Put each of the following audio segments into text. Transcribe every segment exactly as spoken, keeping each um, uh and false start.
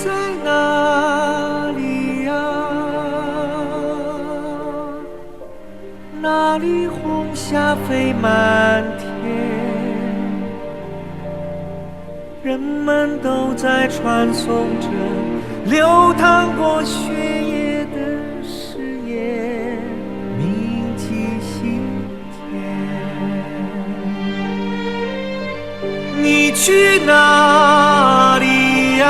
在哪里呀？那里红霞飞满天，人们都在传颂着流淌过血液的誓言，铭记心。 你去哪里呀？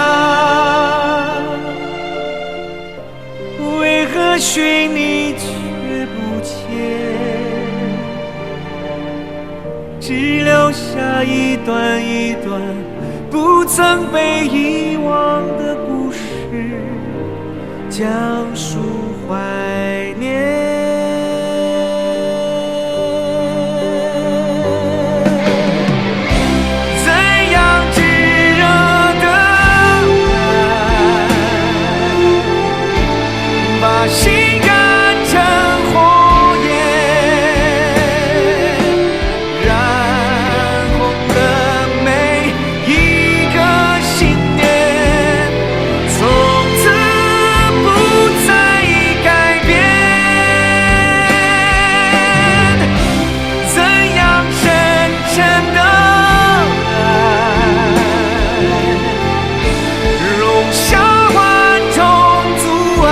为何寻你却不见？只留下一段一段不曾被遗忘的故事。 讲述怀念。怎样炙热的爱，把心燃成火焰，燃红了每 一个信念，从此不再改变。怎样深沉的爱，容下万种阻碍。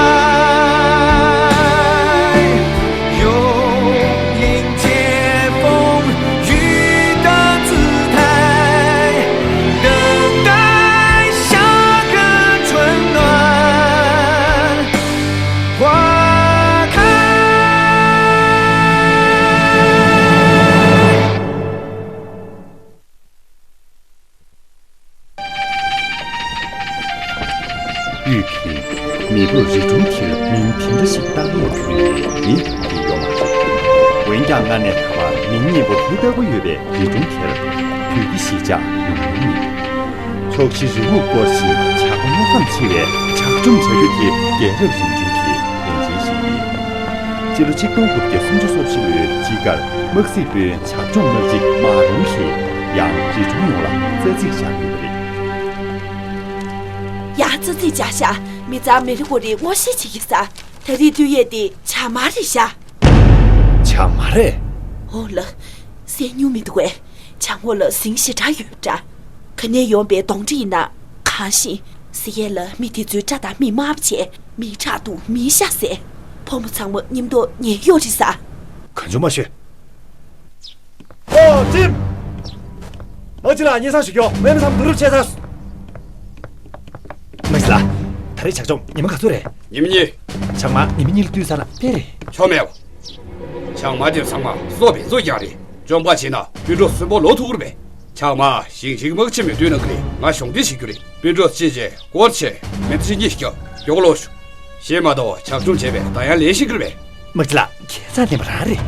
用迎接风雨的姿态，等待下个春暖花开。 གཡུས་ཁྱིམ། མེས་པོས་རི་གྲོང་དེར་མིང་དེ་འདྲ་ཞིག་བཏགས་ཡོད་ཁུལ་ནས་མིང་དེ་ཡོད་མ་རེད། འོན་ཀྱང་སྔར་ནས་ད་བར་མིང་སྙན་པོ་དེ་ལྟ་བུ་ཡོད་པའི་རི་གྲོང་དེར་བོད་ཀྱི་གཞིས་ཆགས་ཡོང་མྱོང་མེད། ཕྱོགས་བཞིར་རི་བོས་བསྐོར་ཞིང་བྱ་རྒོད་སྨུག་སྒམ་ཆེ་བས་ཇག་བཅོམ་བྱ་རྒྱུ་དེ་རྒྱལ་རབས་རིམ་བྱོན་གྱི་ལས་འཆར་ཞིག་ཡིན། སྤྱི་ལོ་ཆིག་སྟོང་དགུ་བརྒྱ་སུམ་ཅུ་སོ་བཞི་ལོའི་དཔྱིད་ཀར་དམག་སྲིད་དཔོན་ཇག་བཅོམ་གནག་རྗེ་དམག་རོང་གིས་ཡང་རི་གྲོང་ཡོངས་ལ་རྩ་འཛུགས་བཞག་ཡོད་པ་རེད། ཡ། རྩ་འཛུགས་བྱས་ཤག་མི་ཚང་མི་རེ་ངོ་རེ་ངོ་ཤེས་བྱེད་ཀྱི་ས། ད་རེས་འདུག་ཡས་དེ་བྱ་དམར་རེད་ཤག་བྱ་དམར་རེད། འོ་ལགས། གསན་མྱོང་མི་འདུག་གས། བྱ་ངོ་ལ་ཟིང་ཞེ་དྲག་ཡོད་འདྲ། ག་ནས་ཡོང་པའི་གདོན་འདྲེ་ཡིན་ན་གང་ཤེས། ཟེར་ཡས་ལ་མི་དེ་ཚོའི་སྐྲ་དང་མིག་དམར་པོ་བྱས། མིག་ཁྲག་འདུག་མིན་ཤག་ཟེར། ཕོ་མོ་ཚང་མ་མཉམ་དུ་ཉལ་ཡོད་རེད་ས། གང་བྱུང་མ་ཤོད། ཨོ་ཙིམ། མ་གཅིག་ལ་སྙན་སེང་ཞུ་རྒྱུ་མེད་མི་ཚང་མ་བསྡུ་རུབ་བྱས་ཚར། མ་གཅིག་ལ། ད་རེས་ཇག་བཅོམ་ཉི་མ་ག་ཚོད་རེད། ཉི་མ་གཉིས། ཇག་དམར་ཉི་མ་གཉིས་ལ་བཏུལ་ཚར་ན་དཔེ་རེད། ཆོ་མེད་པ། ཇག་དམར་དེ་ཚང་མ་སྲོག་བེན་ཚོ་རྒྱག་རེད། བཅོམ་པ་བྱས་ན་སྤུན་གྲོགས་གསོན་པོ་ལོག་ཐུབ་ཀྱི་རེད་པས། ཇག་དམར་ཞིང་ཆེན་དམག་ཆེན་མི་འདུས་ན་གི་རེད། ང་གཞོགས་འདེགས་བྱེད་རྒྱུ་རེད། སྤུན་གྲོགས་གཅེས་བྱས་སྐོར་བྱས་མི་ཚེ་གཉིས་སྐྱོབ་མགྱོགས་ལོག་ཤོག་བྱས་མ་གཏོགས་ཇག་བཅོམ་བྱས་པས་ད་ཡང་ལས་ཤིག་གི་རེད་པས། དམག་སྤྱི་ལགས་ཁྱད་མཚར་ལྡན་པ་རང་རེད།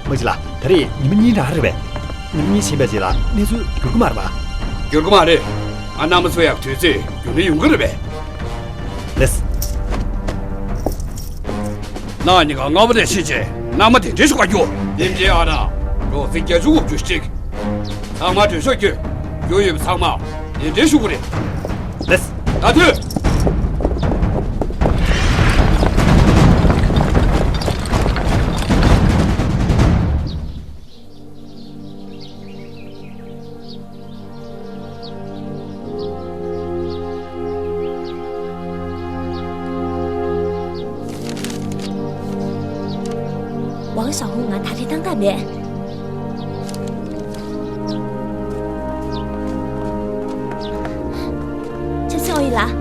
དམག་སྤྱི་ལགས་ད་རེས་ཉི་མ་གཉིས་རང་རེད་པས། ཉི་མ་གཉིས་ཕྱིན་པའི་རྗེས་ལ་གནས་ཚུལ་འགྱུར་གི་མ་རེད་པ། འགྱུར་གི་མ་རེད། ང་མནའ་མ་བཟོ་ཡག་དུས་ཚོད་འགྱུར་ནི་ཡོང་གི་རེད་པས། ལེས། ནག་ཉི་ག་སྔ་པོ་ནས་ཕྱིན་བྱས་མནའ་མ་དེ་འདྲ་ཞིག་ག་རྒྱུ། དེ་འདྲའི་ཨ་ན་རོགས་ཚིག་བརྒྱད་ཅུ་དགུ་བཅུ་གཅིག་ཚང་མ་གྲོས་ཤོག་བསྐྱོན། རྒྱུ་ཡོད་པ་ཚང་མ་དེ་འདྲའི་ཞུ་གི་རེད། ལེས། ད་ཐོས། ཝང་ཞའོ་ཧུང་ང་ད་རེས་བཏང་ཐག་མེད། ཆབ་སྲིད་ཨོ་ཡི་ལགས།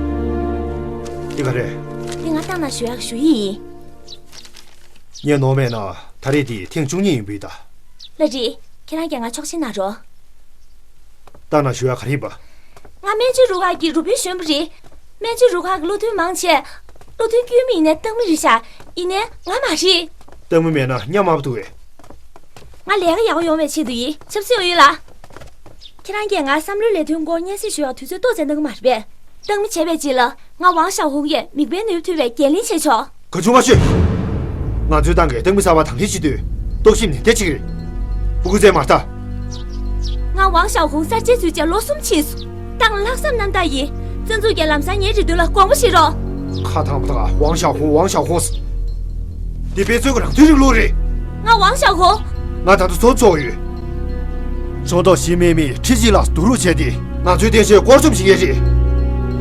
འདི་ག་རེད། འདི་ང་ཏང་ནང་ཞུ་ཡག་ཞུ་ཡིག་ཡིན། ངས་ནོར་མེད་ན་ད་རེས་འདི་ཐེངས་བཅུ་གཉིས་ཡིན་པས་ད། ལགས་རེད། ཁྱེད་རང་གིས་ང་ཆོག་མཆན་གནང་རོགས། ཏང་ནང་ཞུ་ཡག་ག་རེ་ཡིན་པ། ང་སྨན་བཅོས་རུ་ཁག་གི་རུ་དཔོན་གཞོན་པ་རེད། སྨན་བཅོས་རུ་ཁག་གི་བློ་མཐུན་མང་ཆེ། བློ་མཐུན་དཀྱུས་མ་ཡིན་ནའི་ཏང་མི་རེད་ཤག་ཡིན་ནའི་ང་མ་རེད། ཏང་མི་མེད་ན་ཉམས་དམའ་པོ་འདུག་གས། ང་ལས་ཀ་ཡག་པོ་ཡོང་བའི་ཆེད་དུ་ཡིན། ཆབ་སྲིད་ཨུ་ཡོན་ལགས། ཁྱེད་རང་གིས་ང་བསམ་བློའི་ལས་དོན་སྐོར་སྙན་སེང་ཞུ་ཡག་དུས་ཚོད་ཏོག་ཙམ་གནང་གི་མ་རེད་པས། ཏང་མི་བྱས་པའི་རྗེས་ལ་ང་ཝང་ཞའོ་ཧུང་གིས་མིག་དཔེ་ནུས་ཐུབ་པའི་འགན་ལེན་བྱེད་ཆོག་ག་ཚོད་མ་ཤོད། ང་ཚོའི་ཏང་གིས་ཏང་མི་གསར་པ་དང་ལེན་བྱེད་དུས་རྟོག་ཞིབ་ནན་ཏན་བྱེད་ཀྱི་རེད། སྤུ་གུ་བཙལ་མ་ལྟ། ང་ཝང་ཞའོ་ཧུང་གསར་བརྗེ་བཟོས་བྱས་ལོ་གསུམ་ཕྱིན་སོང་། ཏང་ལྷག་བསམ་རྣམ་དག་ཡིན། བཙན་འཛུལ་གྱི་ལམ་སང་ངའི་རེ་འདུན་ལ་དགོངས་པ་བཞེས་རོགས། ཁ་ཐང་པོ་དག་ཝང་ཞའོ་ཧུང་། ཝང་ཞའོ་ཧུང་ཟེར། འདི་དཔེ་མཚོན་གྱི་རང་དོན་རིང་ལུགས་རེད། ང་ཝང་ཞའོ་ཧུང་། ང་ད་དུང་ཚོགས་གཙོ་ཡོད། ཚོགས་གཏོགས་ཞི་མེ་མེ་ཁྲི་ཅི་ལ་སྡུག་རུས་བྱས་ཏེ། ང་ཚོའི་བསྟན་བཤིག་སྐོར་སྐྱོད་བྱེད་མཁན་རེད།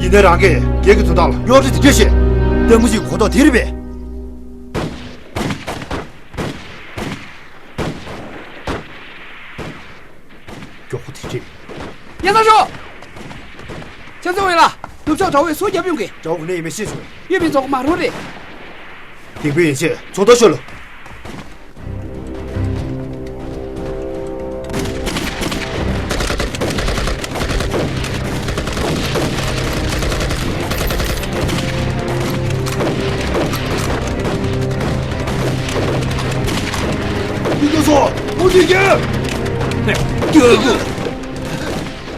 ཡིན་ན་རང་གིས་སྒེར་གྱི་དོན་དག་ལ་རྙོག་དྲ་དེ་འདྲ་བཤད། ལྟད་མོ་ཞིག་གོ་ཐོག་དེ་རེད་པས། མགྱོགས་པོ་དེ་རེད། ཡ་ས་ཞོ། ཁྱེད་ཚོ་བས་ལ་ནུབ་ཕྱོགས་དགྲ་བོས་སོ་བརྒྱབ་ཡོང་གི། དགྲ་བོ་ག་ནས་ཡིན་མིན་ཤེས་སོང་། ཡོད་པའི་ཚོགས་མ་རུང་རེད། སྡིག་པའི་ཡན་ཆད་ཚོགས་གཏོགས་ཤོད་ལ། མི་དེ་ཚོ་མུ་མཐུད་རྒྱལ། རྒྱལ་དགོས།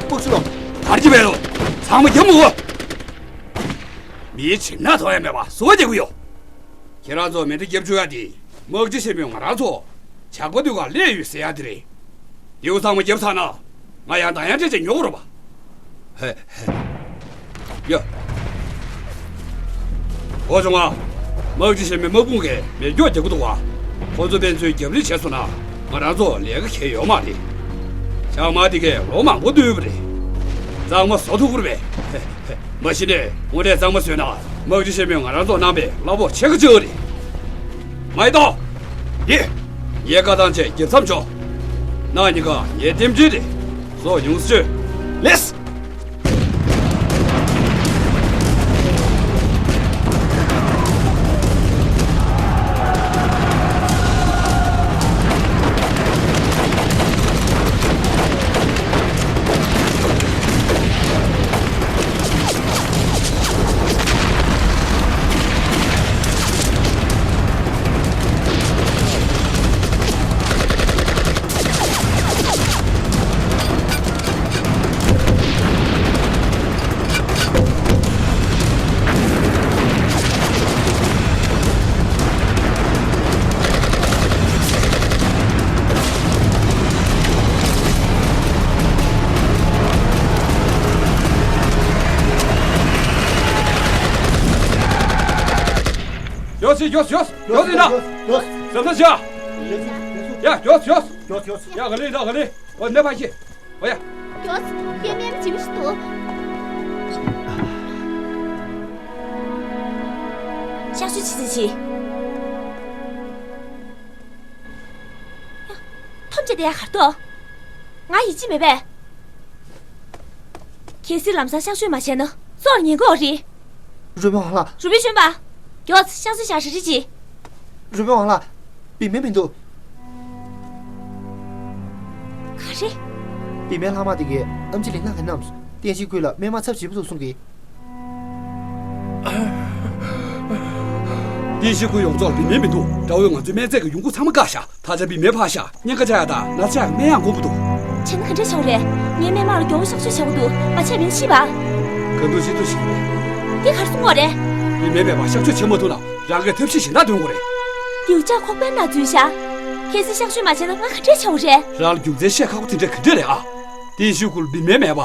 དམག་ཆུ་ལོ། གར་གྱི་བས་ལོ། ཚང་མ་རྒྱབ་མོ། མིའི་བྱིན་ན་ཐོ་ཡ་མེད་པ་སོ་རྒྱག་གི་ཡོད། ཁྱེད་རང་ཚོ་མེ་མདའ་རྒྱབ་བཅུག་ཡ་དེ། དམག་སྤྱི་ཆེན་མོས་ང་རང་ཚོ་ཇག་པ་འདུལ་གར་སླེབས་ཡོད་ཟེར་ཡ་དེ་རེད། དེའུ་ཚང་མ་རྒྱབ་ཚར་ན། ང་ཡང་འདང་ཡང་སྤྲད་བྱས་ཉོ་གི་རེད་པ། ཧེ་ཧེ། ཡ། འོ་བྱུང་ང་། དམག་སྤྱི་ཆེན་མོའི་དམག་དཔུང་གིས་མེ་སྒྱོགས་རྒྱག་གི་འདུག་པ། ཁོ་ཚོ་ཕན་ཚུན་རྒྱབ་རི་བྱས་སོང་ན། ང་རང་ཚོ་ལས་ཀ་གལ་ཡོད་མ་རེད། ཇག་དམག་དེ་གས་ལོ་མང་པོ་སྡོད་ཡོད་པ་རེད། གཙང་མ་བཟོ་ཐུབ་ཀྱི་རེད་པས། མ་གཞི་ནས་དངོས་གནས་གཙང་མ་བཟོས་ན། དམག་སྤྱི་ཆེན་མོས་ང་རང་ཚོ་གནང་པའི་གླ་ཕོགས་ཕྱེད་ཀ་བཅག་རེད། མ་ཡི་ཏོ། ཡེ། ངས་བཀའ་བཏང་བྱས་རྒྱབ་མཚམས་འཇོག་ནག་གཉིས་ཀ་ངའི་རྟེན་འབྲེལ་རེད། སྲོག་ཉུང་ཤོས། ལེགས། ཡོ་སི་ཡོ་སི་ཡོ་སི་ཡོ་སི་ན། ཡོ་སི་ཡོ་སི། ཡ་ཡོ་སི་ཡོ་སི། ཡོ་སི་ཡོ་སི། ཡ་ག་ལེ་ད་ག་ལེ། འོ་ནེ་པ་ཤི། འོ་ཡ། ཡོ་སི། ཡ་མེ་མ་ཅི་མི་ཤི་ཏོ། ཤག་ཤུ་ཆི་ཆི་ཆི། ཐོམ་ཆེ་དེ་ཡ་གར་ཏོ། ང་ཡིད་ཆེས་མེད་པས། གལ་སྲིད་ལམ་སང་གཤག་བཅོས་མ་བྱས་ན་སྲོག་ལ་ཉེན་ཁ་ཡོད་རེད། རུས་སྦལ་ཝང་ལགས། རུས་སྦལ་གཞོན་པ། མགྱོགས་ཙམ་གཤག་བཅོས་བྱ་ཧྲི་ཧྲི་གྱིས། རུས་སྦལ་ཝང་ལགས། བི་མེ་མི་འདུག་ག་རེ། བི་མེ་ལྷག་མ་དེ་གས་ཨམ་ཆི་ལིང་ལགས་ཀྱིས་བསྣམས་སོང་། བསྟན་བཤིག་ཁུལ་ལ་སྨན་མ་ཚབས་ཆེ་པོ་འདུག་གསུང་གི། བསྟན་བཤིག་ཁུལ་ཡོངས་རྫོགས་ལ་བི་མེ་མི་འདུག་དགྲ་བོས་ང་ཚོའི་སྨན་རྫས་ཀྱི་ཡོང་སྒོ་ཚང་མ་བཀག་བཞག་ད་ཆ་བི་མེ་ཕར་བཞག་གཉན་ཁ་བཅག་ཡ་དང་ནད་བཅག་ཡ་སྨན་ཡང་དགོས་པ་འདུག་བྱས་ན་ག་འདྲ་བྱ་བ་རེད། ངའི་སྨན་མ་ལ་མགྱོགས་པོ་གཤག་བཅོས་བྱ་དགོས་འདུག་མ་བྱས་པ་ཡིན་ན་ཤི་བ། ག་འདུག་ཅི་འདུག་ཞིག་རེད། འདི་གར་སོང་བ་རེད། བི་མེ་མེད་པར་གཤག་བཅོས་བྱེད་མ་ཐུབ་ན་རང་གིས་ཐབས་ཤེས་གཞན་དག་འདོན་དགོས་རེད། རྒྱུག་ཆ་ཁོག་པའི་ནང་འཛུལ་བཞག་གལ་སྲིད་གཤག་བཅོས་མ་བྱས་ན་ང་ག་འདྲ་བྱ་བ་རེད། རང་ལ་རྒྱུ་མཚན་བཤད་ཁག་པོ་དེ་འདྲ་ག་འདྲ་རེད་ཨ། བསྟན་བཤིག་ཁུལ་བི་མེ་མེད་པ།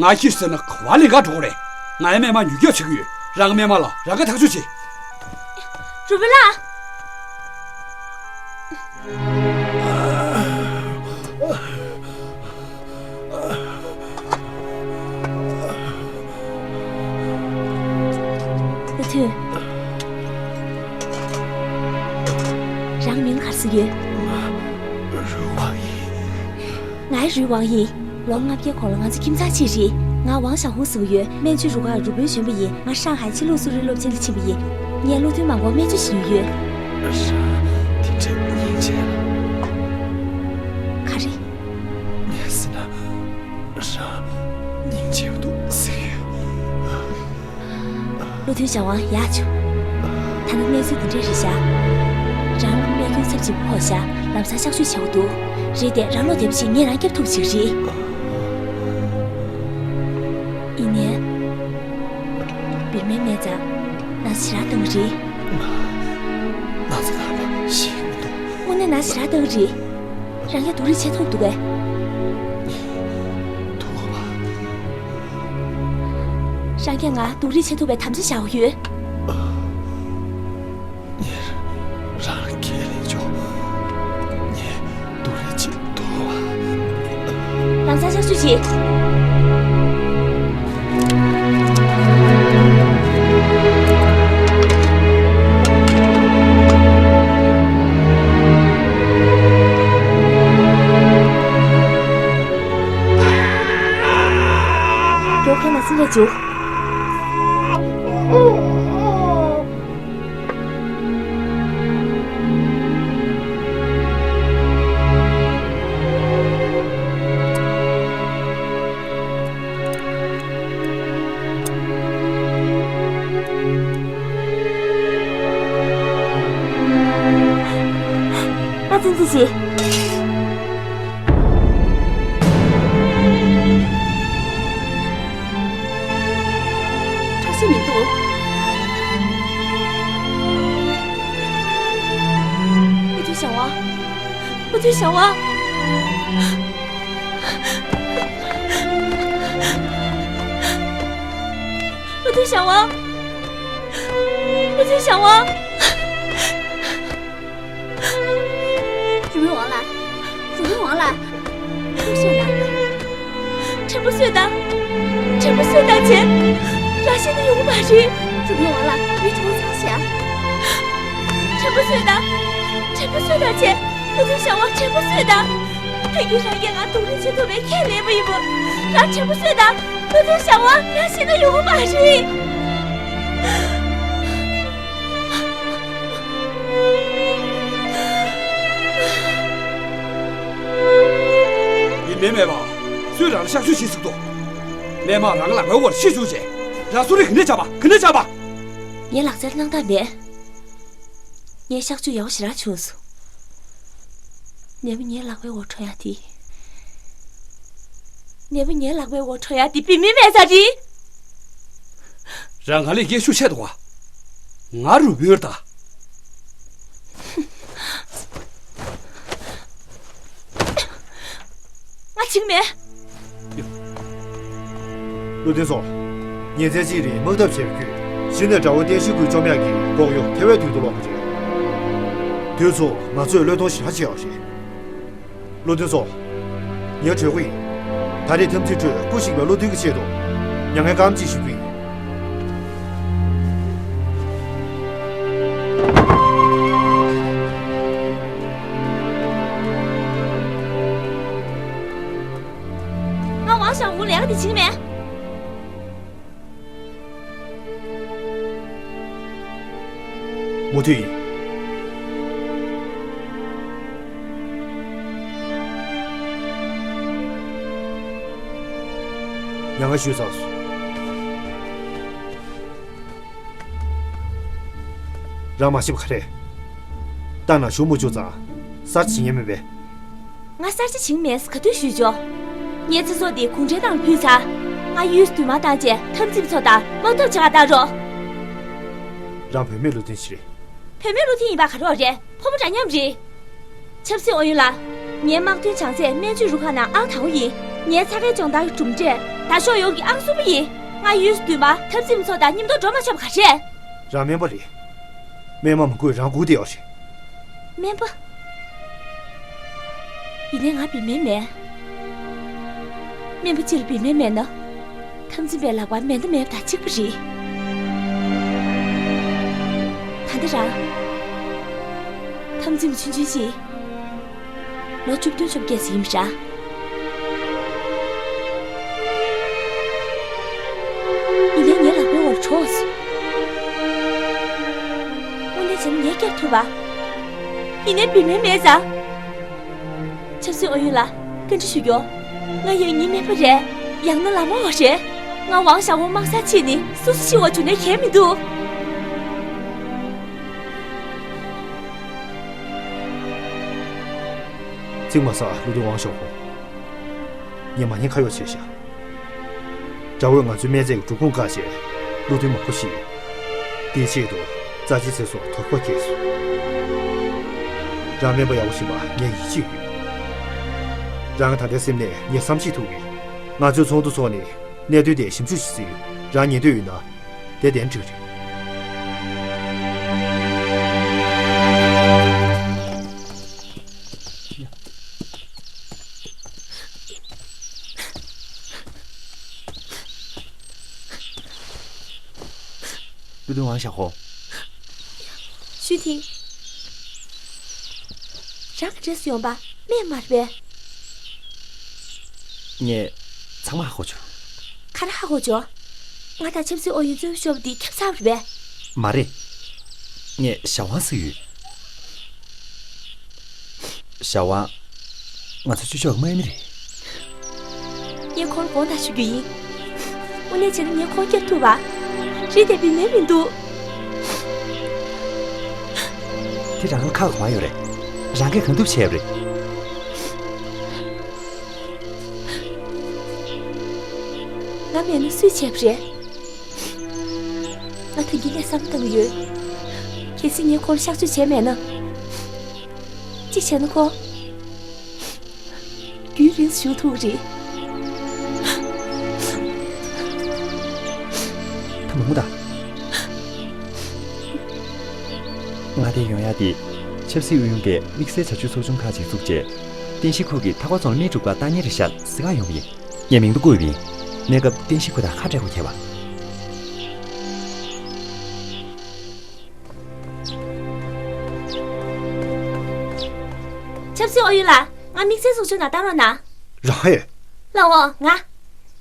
ང་ཤི་ཟེར་ན་ག་བ་ལེན་ག་འགྲོ་གི་རེད། ང་ཡི་སྨན་མ་མྱུར་སྐྱོབ་བྱེད་ཀྱི་ཡོད། རང་གི་སྨན་མ་ལ་རང་གིས་ཐག་གཅོད་བྱེད། རུས་སྦལ་ལགས། བློ་མཐུན། རང་མིང་ག་རེ་ཟེར་ཡོད། རུས་ཝང་ཡིན། ང་རུས་ཝང་ཡིན། ལོ་ལྔ་བརྒྱའི་གོང་ལ་ང་ཚོ་ཁྱིམ་ཚང་གཅིག་རེད། ང་ཝང་ཞའོ་ཧུང་ཟེར་གྱི་ཡོད། མན་ཇུའི་རུ་ཁག་རུས་སྦལ་གཞོན་པ་ཡིན། ང་ཧྲང་ཧའེ་ཕྱི་ལུགས་གསོ་རིག་སློབ་ཆེན་ལ་ཕྱིན་པ་ཡིན། ངས་བློ་མཐུན་མང་པོ་སྨན་བཅོས་བྱེད་མྱོང་ཡོད། རང་དེ་འདྲའི་སྙིང་རྗེ་ལ། ག་རེ། ངས་ཟེར་ན། རང་སྙིང་རྗེ་པོ་འདུག་ཟེར་གྱི་ཡོད། བློ་མཐུན་ཞའོ་ཝང་ཡག་བྱུང་། ཐ་ན་གནས་ཚུལ་འདི་འདྲ་རེད་ཤག་རང་ལ་རྨས་སྐྱོན་ཚབས་ཆེན་པོ་ཕོག་ཤག་ལམ་སང་གཤག་བཅོས་བྱེད་དགོས་འདུག་རེད་དེ་རང་བློ་བདེ་པོ་ཞིག་ངས་རང་སྐྱོབ་ཐུབ་ཅིག་རེད། ཡིན་ནའི། བི་མེ་མེད་ཙང་ང་ཞེ་དྲག་སྡང་གི་རེད། ང་ཚོ་ནང་ལ་ཤི་གི་མི་འདུག་དངོས་གནས་ང་ཞེ་དྲག་སྡང་གི་རེད། རང་ཡང་སྡུག་རུས་བྱེད་ཐུབ་འདུག་གས། ཐུབ་གོ་བ། རང་གིས་ང་སྡུག་རུས་བྱེད་ཐུབ་པའི་དམ་བཅའ་བཞག་ཡོད། ངས་རང་ཁས་ལེན་ཆོག་ངས་སྡུག་རུས་བྱེད་ཐུབ་པ། ལམ་སང་གཤག་བཅོས་བྱེད། མགྱོགས་ཁ་ན་སེམས་ལ་འཇུག་ང་ཚོ་འདི་ཞིག་ཁྲག་ཤེད་མི་འདུག་བློ་མཐུན་ཞང་ཝང་། བློ་མཐུན་ཞང་ཝང་། བློ་མཐུན་ཞང་ཝང་། བློ་མཐུན་ཞང་ཝང་། རུ་མི་ཝང་ལགས། རུ་མི་ཝང་ལགས། ཁྲེན་པོ་གསོད་དང་། ཁྲེན་པོ་གསོད་དང་། ཁྲེན་པོ་གསོད་དང་བྱས། རང་ཤི་ན་ཡོང་གི་མ་རེད། རུ་མི་ཝང་ལགས། མི་གྲོངས་ཚར་ཤག་ཁྲེན་པོ་གསོད་དང་། ཁྲེན་པོ་གསོད་དང་བྱས། བློ་མཐུན་ཞང་ཝང་ཁྲེན་པོ་གསོད་དང་། ད་གིན་རང་གིས་ང་སྡུག་རུས་བྱེད་ཐུབ་པའི་ཁས་ལེན་པ་ཡིན་པ། རང་ཁྲེན་པོ་གསོད་དང་། བློ་མཐུན་ཞང་ཝང་། རང་ཤི་ན་ཡོང་གི་མ་རེད། ཡིན་མིན་མེད་པ། སུས་རང་ལ་གཤག་བཅོས་བྱེད་ཟེར་འདུག་སྨན་མ་རང་ལག་པའི་འོག་ཤི་བཅུག་བྱས། རང་གསོ་རིག་ག་ནས་བྱ་བ། ག་ནས་བྱ་བ། ངའི་ལག་རྩལ་སྣང་དག་མེད། ངའི་གཤག་བཅོས་ཡག་པོ་ཞེ་དྲག་བྱུང་སོང་། ནད་པ་ངའི་ལག་པའི་འོག་གྲོངས་ཡག་དེ། ནད་པ་ངའི་ལག་པའི་འོག་གྲོངས་ཡག་དེ་བུད་མེད་མེད་ཙང་རེད། རང་ག་ལས་སྐད་ཤུགས་ཆེ་འདུག་ག་ང་རུ་བོར་ད། ང་བྱིངས་མེད། བློ་མཐུན་ཚོ། ཉིན་མཚན་གཅིག་རིང་དམག་འཐབ་བྱས་པའི་བརྒྱུད། གཞི་ནས་དགྲ་བོ་བསྟན་ཞིང་ཀུན་བཅོམ་ཡག་གི་ལྐོག་གཡོ་ཐེ་བའི་དུས་སུ་ལོག་པ་རེད། དུས་ཚོད་ང་ཚོས་བློས་གཏོང་ཞེ་དྲག་བྱེད་ཡག་རེད། བློ་མཐུན་ཚོ། ངས་གྲོས་ཀྱི་ཡིན། ད་རེས་འཐབ་འཛིང་ཁྲོད་སྐུ་གཤེགས་པའི་བློ་མཐུན་གྱི་ཆེད་དུ། མྱ་ངན་གང་ཅི་ཞུ་རྒྱུ་ཡིན། ང་ཝང་ཞང་ཝུའུ་ལས་ཀ་དེ་བྱིངས་མེད། མུ་མཐུད་ཡིན། ཡང་ང་ཞུས་ཚར་སོང་། རང་མ་ཤེས་པ་ག་རེ། ཏང་ནང་ཞུགས་མ་བཅུག་ཙང་གསར་བརྗེ་བྱེད་མཁན་མིན་པས། ང་གསར་བརྗེ་བྱེད་མེད་ག་དུས་ཞུས་ཆོག་ངའི་ཚེ་སྲོག་འདི་གུང་ཁྲན་ཏང་ལ་ཕུལ་ཚར། ང་གཡུས་སུ་མདུན་མར་བཏང་རྗེས་འཐབ་འཛིང་ཚོ་དང་དམག་འཐབ་བྱེད་ག་བཏང་རོགས། རང་བུད་མེད་བློ་མཐུན་ཞིག་རེད། བུད་མེད་བློ་མཐུན་ཡིན་པ་ག་རེ་རེད། ཕོ་མོ་འདྲ་མཉམ་རེད། ཆབ་སྲིད་ཨུ་ཡོན་ལགས། ངའི་དམག་དོན་བྱང་ཚད་སྨན་བཅོས་རུ་ཁག་ནང་ཨང་དང་པོ་ཡིན། ངའི་ཚ་ཁའི་སྦྱོང་བརྡར་གྱི་གྲུབ་འབྲས་ད་ཕྱོགས་ཡོངས་ཀྱི་ཨང་གསུམ་པ་ཡིན། ང་གཡུས་སུ་མདུན་མར་འཐབ་འཛིང་ཚོ་དང་མཉམ་དུ་འགྲོ་མ་ཆོག་པ་ག་རེ། རང་སྨན་པ་རེད། སྨན་མ་མ་དགོས་རང་སྒུག་བསྡད་ཡོད་རེད། སྨན་པ། ཡིན་ནའི་ང་བུད་མེད་མེད། སྨན་པ་གཅིག་ལ་བུད་མེད་མེད་ན། འཐབ་འཛིང་པའི་ལག་པར་མེ་མདའ་མེད་པ་དང་གཅིག་པ་རེད། ད་ལྟ་རང་། འཐབ་འཛིང་པ་ཆུང་ཆུང་ཞིག་ལོ་བཅུ་བདུན་བཅོ་བརྒྱད་ཙམ་ཡིན་པ་འདྲ། ཡིན་ནའི་ངའི་ལག་པའི་འོག་ལ་གྲོངས་སོང་། དངོས་གནས་བྱས་ན་ངས་སྐྱོབ་ཐུབ་པ། ཡིན་ནའི་བུད་མེད་མེད་ཙང་། ཆབ་སྲིད་ཨུ་ཡོན་ལགས། བཀའ་འདྲི་ཞུ་རྒྱུ། ང་ཡང་སྙིང་སྨན་པ་རེད། ཡང་ན་ལག་དམར་བ་རེད། ང་ཝང་ཞང་ཝུའུ་དམག་སར་ཕྱིན་ནས་སོ་སོ་འཆི་བ་བྱུང་ན་ཁྱད་མི་འདུག་གཅིག་མ་ཟ། བློ་མཐུན་ཝང་ཞང་ཧོ། ངས་མ་ཉེས་ཁ་གཡོག་བྱས་ཤག་དགྲ་བོས་ང་ཚོའི་སྨན་རྫས་ཀྱི་འབྲུབ་ཁུང་བཀག་བྱས། བློ་མཐུན་མང་པོ་ཤི་ཡོད། དེའི་ཆེད་དུ་རྩ་ཆེའི་ཚེ་སྲོག་དོར་པ་བརྒྱབ་སོང་། རང་སྨན་པ་ཡག་པོ་ཞིག་ཡིན་པ་ངས་ཡིད་ཆེས་ཡོད། རང་གིས་ད་ལྟའི་སེམས་ནས་ངས་བསམ་ཤེས་ཐུབ་ཀྱི། ང་ཚོའི་ཚོགས་འདུ་འཚོགས་ནས། གནད་དོན་དེ་ཞིབ་འཇུག་བྱེད་རྩིས་ཡོད། རང་ཉན་འདོད་ཡོད་ན་དེ་གདན་འདྲི་གི་རེད། བློ་མཐུན་ཝང་ཞའོ། ཞུས་ཐིང་། རང་ག་འདྲས་སུ་ཡོང་པ་སྨྲས་མ་རེད་པས། ངས་ཚང་མ་ཧ་གོ་བྱུང་། ག་རེ་ཧ་གོ་བྱུང་། ང་དང་ཆབ་སྲིད་ཨུ་ཡོན་གཙོ་བོ་ཤོར་བ་འདི་ཁྱབ་ཚར་བ་རེད་པས། མ་རེད། ངས་ཞའོ་ཝང་ཟེར་ཡོད། ཞའོ་ཝང་། ང་ཚོ་ཅོ་ཅོག་གི་དམག་མི་རེད། ངས་ཁོང་ལ་དགོངས་དག་ཞུ་རྒྱུ་ཡིན། དངོས་གནས་བྱས་ན་ངས་ཁོང་སྐྱོབ་ཐུབ་པ། རེད་དེ་བི་ནོན་མི་འདུག་དེ་རང་ལ་ཁག་གང་ཡོད་རེད། རང་གིས་གང་ཐུབ་བྱས་པ་རེད། ང་མེད་ན་སུས་བྱས་པ་རེད། ང་ད་གིན་ནས་བསམ་བློ་བཏང་གི་ཡོད། གལ་སྲིད་ངས་ཁོང་ལ་གཤག་བཅོས་བྱས་མེད་ན། གཅིག་བྱས་ན་ཁོ། རྒྱུན་རིང་བཞུགས་ཐུབ་ཀྱི་རེད། ད་མང་པོ་ད། མངའ་སྡེ་ཡོང་ཡ་དེ། ཆབ་སྲིད་ཨུ་ཡོན་གྱིས་དམིགས་བསལ་བྱ་སྤྱོད་ཚོགས་ཆུང་ཁག་ཅིག་བཙུགས་རྗེས། བསྟན་བཤིག་ཁུལ་གྱི་ཐག་པ་རྫོང་ལ་མི་སྒྲུབ་ཁག་བཏང་མཁན་རེད་ཤག་ཟེར་ག་ཡོང་བ་ཡིན། ངས་མིང་དུ་བཀོད་པ་ཡིན། གནས་སྐབས་བསྟན་བཤིག་ཁུལ་དང་ཁ་བྲལ་དགོས་ཁེལ་བ། ཆབ་སྲིད་ཨུ་ཡོན་ལགས། ང་དམིགས་བསལ་ཚོགས་ཆུང་ནང་བཏང་རོགས་གནང་། རང་ཧེ། ལགས་འོང་། ང་།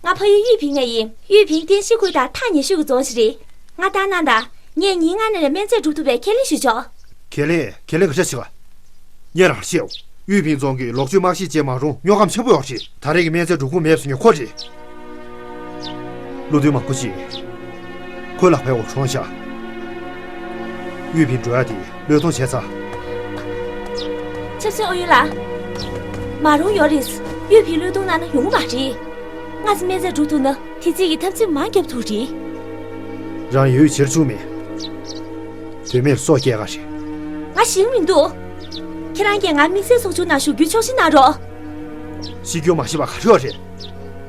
ང་ཕ་ཡུལ་གཡུས་ཕིང་ནས་ཡིན། གཡུས་ཕིང་བསྟན་བཤིག་ཁུལ་དང་ཐག་ཉེ་ཤོས་ཀྱི་རྫོང་ཞིག་རེད། ང་བཏང་གནང་དང་། ངས་ཉིན་ལྔ་ནང་ལ་སྨན་རྫས་སྒྲུབ་ཐུབ་པའི་ཁས་ལེན་ཞུས་ཆོག་ཁས་ལེན། ཁས་ལེན་ག་འདྲ་བྱེད་ག་ངས་རང་བཤད། གཡུས་ཕིང་རྫོང་གི་ལོག་སྤྱོད་དམག་ཞིག་བཅས་མ་རུང་རྙོག་གམ་ཆེན་པོ་ཡོད་རེད། ད་རེས་ཀྱི་སྨན་རྫས་སྒྲུབ་ཁུངས་མེད་པ་བཟོ་མཁན་ཁོ་རེད། བློ་མཐུན་མང་པོ་ཞིག་ཁོའི་ལག་པའི་འོག་གྲོངས་ཤག་གཡུས་ཕིང་འགྲོ་ཡ་དེ་བློས་གཏོང་བྱས་ཚར། ཆབ་སྲིད་ཨུ་ཡོན་ལགས། མ་རུང་ཡོད་རེད། གཡུས་ཕིང་བློས་གཏོང་གནང་ན་ཡོང་གི་མ་རེད། སྔ་ས་སྨན་རྫས་སྒྲུབ་ཐུབ་ན་དེ་རྩིས་ཀྱི་འཐབ་འཛིང་མང་རྒྱབ་ཐུབ་རེད། རང་ཡོད་བྱེད་རྒྱུ་མེད། དོན་མེད་སྲོག་སྐྱེལ་ག་རེད། ང་ཞིག་མི་འདུག་ཁྱེད་རང་གིས་ང་དམིགས་བསལ་ཚོགས་ཆུང་ནང་ཞུགས་རྒྱུའི་ཆོག་མཆན་གནང་རོགས། ཤི་རྒྱུ་མ་ཤི་བ་ག་རེ་ཡོད་རེད།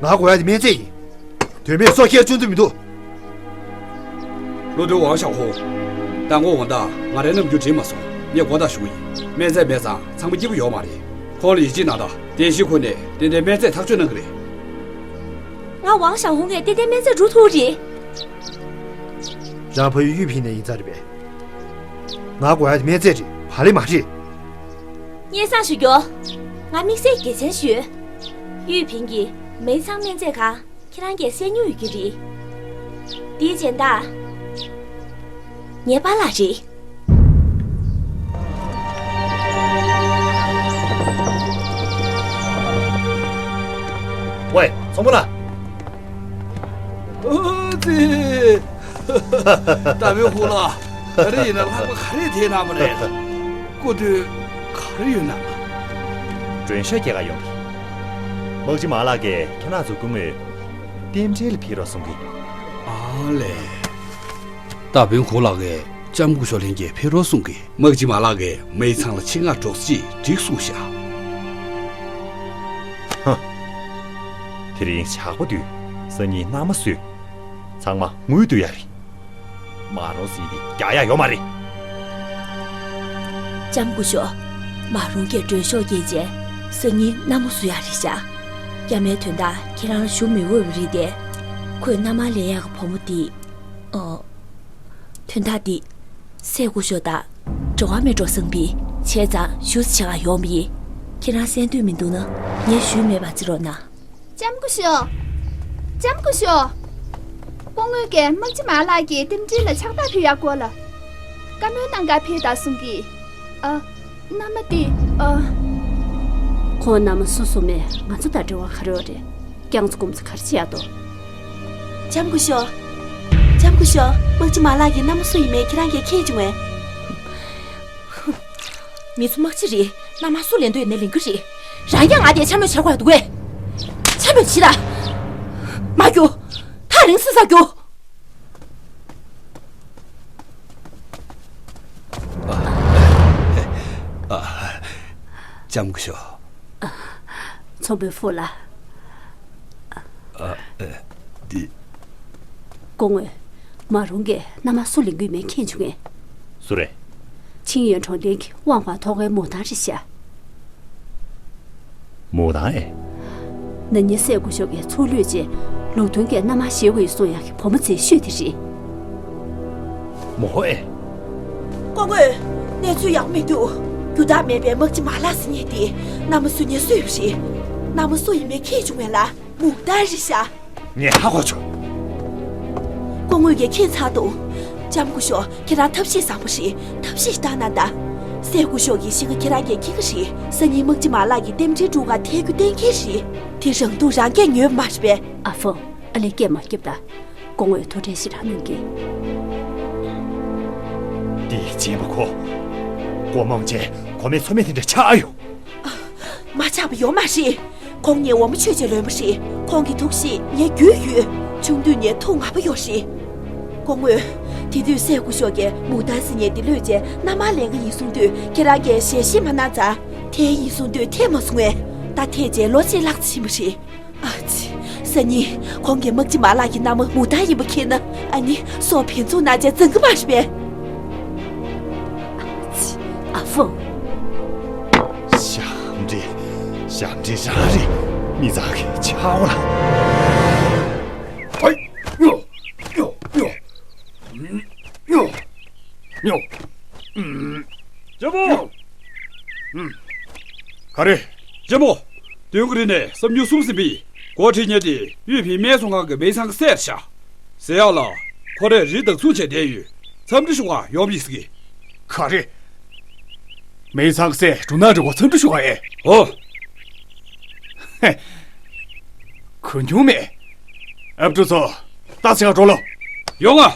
ང་དགོས་ཡ་དེ་སྨན་རྫས་ཡིན། དོན་མེད་སྲོག་སྐྱེལ་བཅུག་འདོད་མི་འདུག་བློ་མཐུན་ཝང་ཞའོ་ཧུང་། མདང་དགོང་ཝང་ཏ་ང་རའི་ནམ་རྒྱུན་དྲན་མ་སོང་། ངས་དགོངས་དག་ཞུ་གི་ཡིན། སྨན་རྫས་མེད་ཙང་ཚང་མ་སྐྱིད་པོ་ཡོད་མ་རེད། ཁོང་ལ་ཡིད་ཆེས་གནང་དང་། བསྟན་བཤིག་ཁུལ་ནས་ཏན་ཏན་སྨན་རྫས་ཐག་གཅོད་གནང་གི་རེད། ང་ཝང་ཞའོ་ཧུང་ངས་ཏན་ཏན་སྨན་རྫས་སྒྲུབ་ཐུབ་རེད། རང་ཕ་ཡུལ་གཡུས་ཕིང་ནས་ཡིན་ས་རེད་པས། ང་དགོས་ཡ་དེ་སྨན་རྫས་རེད། བག་ལེབ་མ་རེད། སྙན་སེང་ཞུ་རྒྱུ། ང་དམིགས་བསལ་དགེ་མཚན་ཞུས། གཡུས་ཕིང་གི་མེ་ཚང་སྨན་རྫས་ཁང་ཁྱེད་རང་གིས་གསན་མྱོང་ཡོད་ཀྱི་རེད། དེའི་སྦྱིན་བདག་ངའི་པཱ་ལགས་རེད། ཝེ། ཚོང་པ་ལགས། ཨོ་ཙི། ད་བོད་ཧུ་ལགས། ག་རེ་ཡིན་ན་ལྷག་པ་ག་རེ་དེ་ན་མ་རེད། སྐུ་དུས་ག་རེ་ཡོད་ན། མགྲོན་ཤོག་སྐྱེལ་ག་ཡོང་གི། དམག་སྤྱི་མ་ལགས་ཀྱིས་ཁྱེད་རང་ཚོ་སྐུ་ངོས་རྟེན་འབྲེལ་ལ་ཕེབས་རོགས་གསུང་གི། ཨ་ལས། ད་བོད་ཧུ་ལགས་ཀྱིས་ལྕམ་སྐུ་ཞབས་ལྷན་རྒྱས་ཕེབས་རོགས་གསུང་གི། དམག་སྤྱི་མ་ལགས་ཀྱིས་མེ་ཚང་ལ་ཆེད་མངགས་འགྲོ་ས་ཅིག་འགྲིག་གསུངས་ཤག་ཧ། དེ་རིང་ཇག་པ་འདུས་སང་ཉིན་མནའ་མ་གསོས། ཚང་མ་ངུས་སྡོད་ཡ་རེད། མ་རུངས་ཟེར་དེ་རྒྱག་ཡ་ཡོད་མ་རེད། ལྕམ་སྐུ་ཞབས། མ་རུངས་ཀྱིས་མགྲོན་ཤོག་སྐྱེལ་རྗེས་སང་ཉིན་མནའ་མ་གསོ་ཡ་རེད་ཤག་རྒྱ་མིའི་དོན་དག་ཁྱེད་རང་ལ་ཞུ་མི་འོས་པ་རེད་དེ། ཁོས་མནའ་མ་ལེན་ཡག་གི་བུ་མོ་དེ། ཨོ། དོན་དག་འདི་སྲས་སྐུ་ཞབས་དང་འབྲེལ་བ་མེད་འགྲོ་བསམ་པས། བྱས་ཙང་ཞུ་ས་ཆ་ག་ཡོང་བ་ཡིན། ཁྱེད་རང་གསན་འདོད་མི་འདུག་ན་ངས་ཞུས་མེད་པ་བརྩི་རོགས་གནང་། ལྕམ་སྐུ་ཞབས། ལྕམ་སྐུ་ཞབས། སྐུ་ངོ་གིས་དམག་སྤྱི་མ་ལགས་ཀྱི་རྟེན་འབྲེལ་ལ་ཕྱག་རྟགས་ཕུལ་ཡག་སྐོར་ལ། བཀའ་མོལ་གནང་ག་ཕེབས་དང་གསུང་གི། ཨ། མནའ་མ་དེ། ཨ། ཁོང་མནའ་མ་གསོ་སོང་མེད། ང་ཚོ་དང་འབྲེལ་བ་ག་རེ་ཡོད་རེད། རྐྱང་ཚོ་སྐུ་མཚམས་ག་རེ་བྱེད་ཡག་འདུག་ལྕམ་སྐུ་ཞབས། ལྕམ་སྐུ་ཞབས། དམག་སྤྱི་མ་ལགས་ཀྱི་མནའ་མ་སུ་ཡིན་མེད་ཁྱེད་རང་གིས་མཁྱེན་བྱུང་ངས། མི་ཚོ་དམག་སྤྱི་རེད། མནའ་མ་སུ་ལེན་འདོད་ཡོད་ན་ལེན་གྱི་རེད། རང་ཡང་ང་དེ་འཕྱ་སྨོད་བྱེད་དགོས་ཡ་འདུག་གས། འཕྱ་སྨོད་བྱེད་ད། མ་རྒྱུག་ཐག་རིང་སུ་ས་རྒྱུག་ལྕམ་སྐུ་ཞབས། ཚོང་དཔོན་ཧྥུ་ལགས། སྐུ་ངོ། མ་རུང་གིས་མནའ་མ་སུ་ལེན་གྱི་ཡོད་མེད་མཁྱེན་བྱུང་ངས། སུ་རེད། ཆིང་ཡོན་ཁྲོང་ལིང་གི་དབང་བ་ཐོག་ཁའི་མུ་ཏན་རེད་ཤག་མུ་ཏན་ཨེ། ན་ནིང་སྲས་སྐུ་ཞབས་ཀྱིས་ཚུར་ལུས་རྗེས་ལུགས་མཐུན་གྱི་མནའ་མ་བཞེས་དགོས་གསུང་ཡག་གི་བུ་མོ་མཛེས་ཤོས་དེ་རེད། མོ་ཧོ་ཨེ། སྐུ་ངོ། གནས་ཚུལ་ཡག་མི་འདུག་རྒྱུ་དག་མེད་པའི་དམག་སྤྱི་མ་ལགས་ཟེར་མཁན་དེ་མནའ་མ་བཟོ་མཁན་སུ་ཡོད་རེད། མནའ་མ་སུ་ཡིན་མིན་མཁྱེན་བྱུང་ངས་ལགས། མུ་ཏན་རེད་ཤག་ངས་ཧ་གོ་བྱུང་། སྐུ་ངོ་གིས་མཁྱེན་ཚར་འདུག་ལྕམ་སྐུ་ཞབས། ཁྱེད་རང་ཐབས་ཤེས་བཟང་པོ་རེད། ཐབས་ཤེས་ཞིག་བཏང་གནང་དང་། སྲས་སྐུ་ཞབས་ཀྱིས་ཤི་ཁ་ཁྱེད་རང་གིས་མཁྱེན་གྱི་རེད། སང་ཉིན་དམག་སྤྱི་མ་ལགས་ཀྱི་རྟེན་འབྲེལ་དྲུག་ག་ཐད་རྒྱུ་གཏན་འཁེལ་རེད། དེ་རང་སྡུག་རང་རྐྱེན་ཉོས་པ་མ་རེད་པས། ཨ་ཧྥང་། ཨ་ལེ་སྐད་མ་རྒྱབ་དང་། སྐུ་ངོས་ཐུགས་ཁྲལ་ཞེ་དྲག་གནང་གི། འདི་སྦྱིན་པ་ཁོ། སྒོ་མང་ཆེ་གོ་མེད་ཚོར་མེད་དེ་འདྲ་ཆགས་ཡོད། མ་ཆགས་པ་ཡོད་མ་རེད། ཁོང་ངའི་འོ་མ་ཆོས་ཅན་ལོན་པ་རེད། ཁོང་གི་ཐུགས་གཤིས་ངའི་རྒྱུས་ཡོད། ཆུང་དུས་ནས་ཐུགས་མོས་པ་ཡོད་རེད། སྐུ་ངོ། དེ་དུས་སྲས་སྐུ་ཞབས་ཀྱིས་མུ་ཏན་ཟེར་མཁན་དེ་ལུས་རྗེས་མནའ་མ་ལེན་གྱི་ཡིན་གསུང་དུས་ཁྱེད་རང་གིས་ཞལ་བཞེས་མ་གནང་ཙང་། དེ་ཡིན་གསུང་དུས་འཐད་མ་སོང་ངས། ད་འཐད་རྗེས་ལོ་གཅིག་ལྷག་ཙམ་ཕྱིན་པ་རེད། ཨ་ཙི། སང་ཉིན་ཁོང་གིས་དམག་སྤྱི་མ་ལགས་ཀྱི་མནའ་མ་མུ་ཏན་ཡིན་པ་མཁྱེན་ན། ཨ་ནི་སྲོག་བེམ་ཆུང་ནང་བྱས་འཛིན་གྱི་མ་རེད་པས། ཨ་ཙི། ཨ་ཧྥང་། ཞབས་འདྲེན། ཞབས་འདྲེན་རང་རེད། མི་ཚང་གི་ཆའོ་ལ། ཨའི། ཉོ། ཉོ། ཉོ། ཉོ། ཉོ། ཉོ། ཨུམ། ལྕམ་མོ། ཨུམ། ག་རེ། ལྕམ་མོ། དོན་གྱི་རིགས་ནས་བསམ་མྱུར་གསུམ་ཟིན་པའི་འགོ་ཁྲིད་ཉེ་དེ་གཡུས་ཕན་སྨད་ཚོང་ཁང་གི་མེ་ཚང་གི་སྲས་རེད་ཤག་ཟེར་ཡག་ལ། ཁོ་རེ་རི་བདག་ཚུགས་བྱས་བསྡད་ཡོད། འཚམས་འདྲི་ཞུ་བར་ཡོང་བ་ཡིན་ཟེར་གི། ག་རེ། མེ་ཚང་གི་སྲས་སྒྲུང་ནག་འདྲ་བོ་འཚམས་འདྲི་ཞུ་བ་ཨེ། ཨོ། ཧེ། གོ་མྱོང་མེད། ཨབ་ཕྲུག་ཚོ། ད་ཚེ་ག་འགྲོ་ལོ། ཡོང་ང་།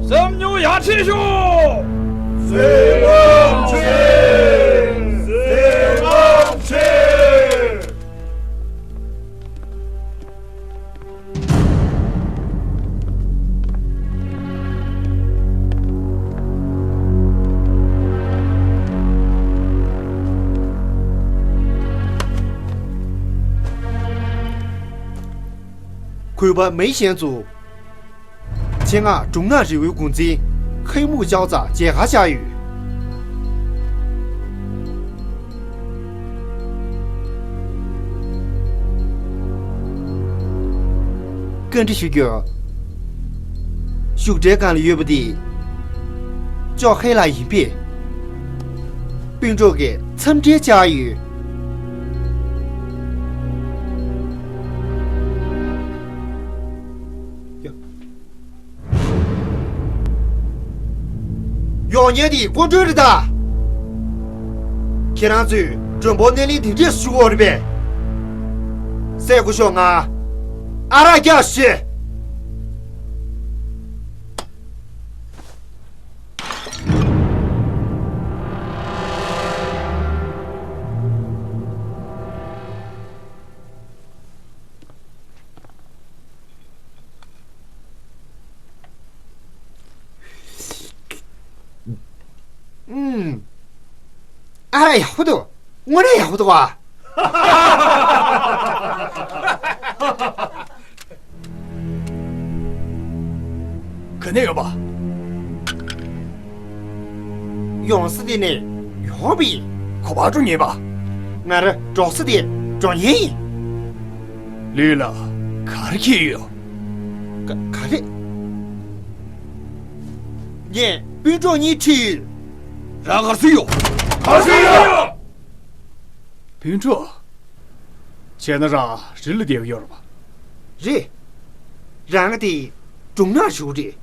བསམ་མྱུར་ཡར་ཁྲིད་ཤོག་ཟས་རྣམས་ཁྲིད། ཟས་རྣམས་ཁྲིད། གུས་པ་མེ་ཞན་ཚོ། ཆེད་མངགས་སྒྲུང་ནག་རི་བོའི་འགོ་འཛིན་ཁེ་མུ་ཅའོ་ཙ་མཇལ་ཁ་བཅར་ཡོད། བཀའ་འདྲི་ཞུ་རྒྱུ། བཞུགས་གྲལ་སྒང་ལ་ཡོད་པ་དེ་ཅོ་ཧེ་ལགས་ཡིན་པས། སྤུན་གྲོགས་ཀྱིས་འཚམས་འདྲི་བཅར་ཡོད། ཡོང་ཉེན་དེ་སྐུ་མགྲོན་རེད་ད། ཁྱེད་རང་ཚོས་མགྲོན་པོ་སྣེ་ལེན་དེ་འདྲས་ཞུ་དགོས་རེད་པས། སྲས་སྐུ་ཞབས་ང་ཨ་རག་རྒྱག་ཤེས། ཨུམ། ཨ་རག་ཡག་པོ་འདུག་དངོས་གནས་ཡག་པོ་འདུག་བ། ག་ནས་ཡོང་པ། ཡོང་ས་དེ་ནས་ཡོང་བ་ཡིན། ག་པར་འགྲོ་ཉེན་པ། ང་རང་འགྲོ་ས་དེ་འགྲོ་ཉེན་ཡིན། ལུས་ལ་ག་རེ་འཁྱེར་ཡོད། ག་ག་རེ། ངས་སྤུན་གྲོགས་གཉིས་ཁྲིད་ཡོད། རང་ག་ཚོད་ཡོད། ག་ཚོད་ཡོད། སྤུན་གྲོགས། བྱས་ན་རང་རི་ལ་བསྡད་ཡོད་རེད་པ། རེད། རང་དེ་སྒྲུང་ནག་ཞུ་རེད།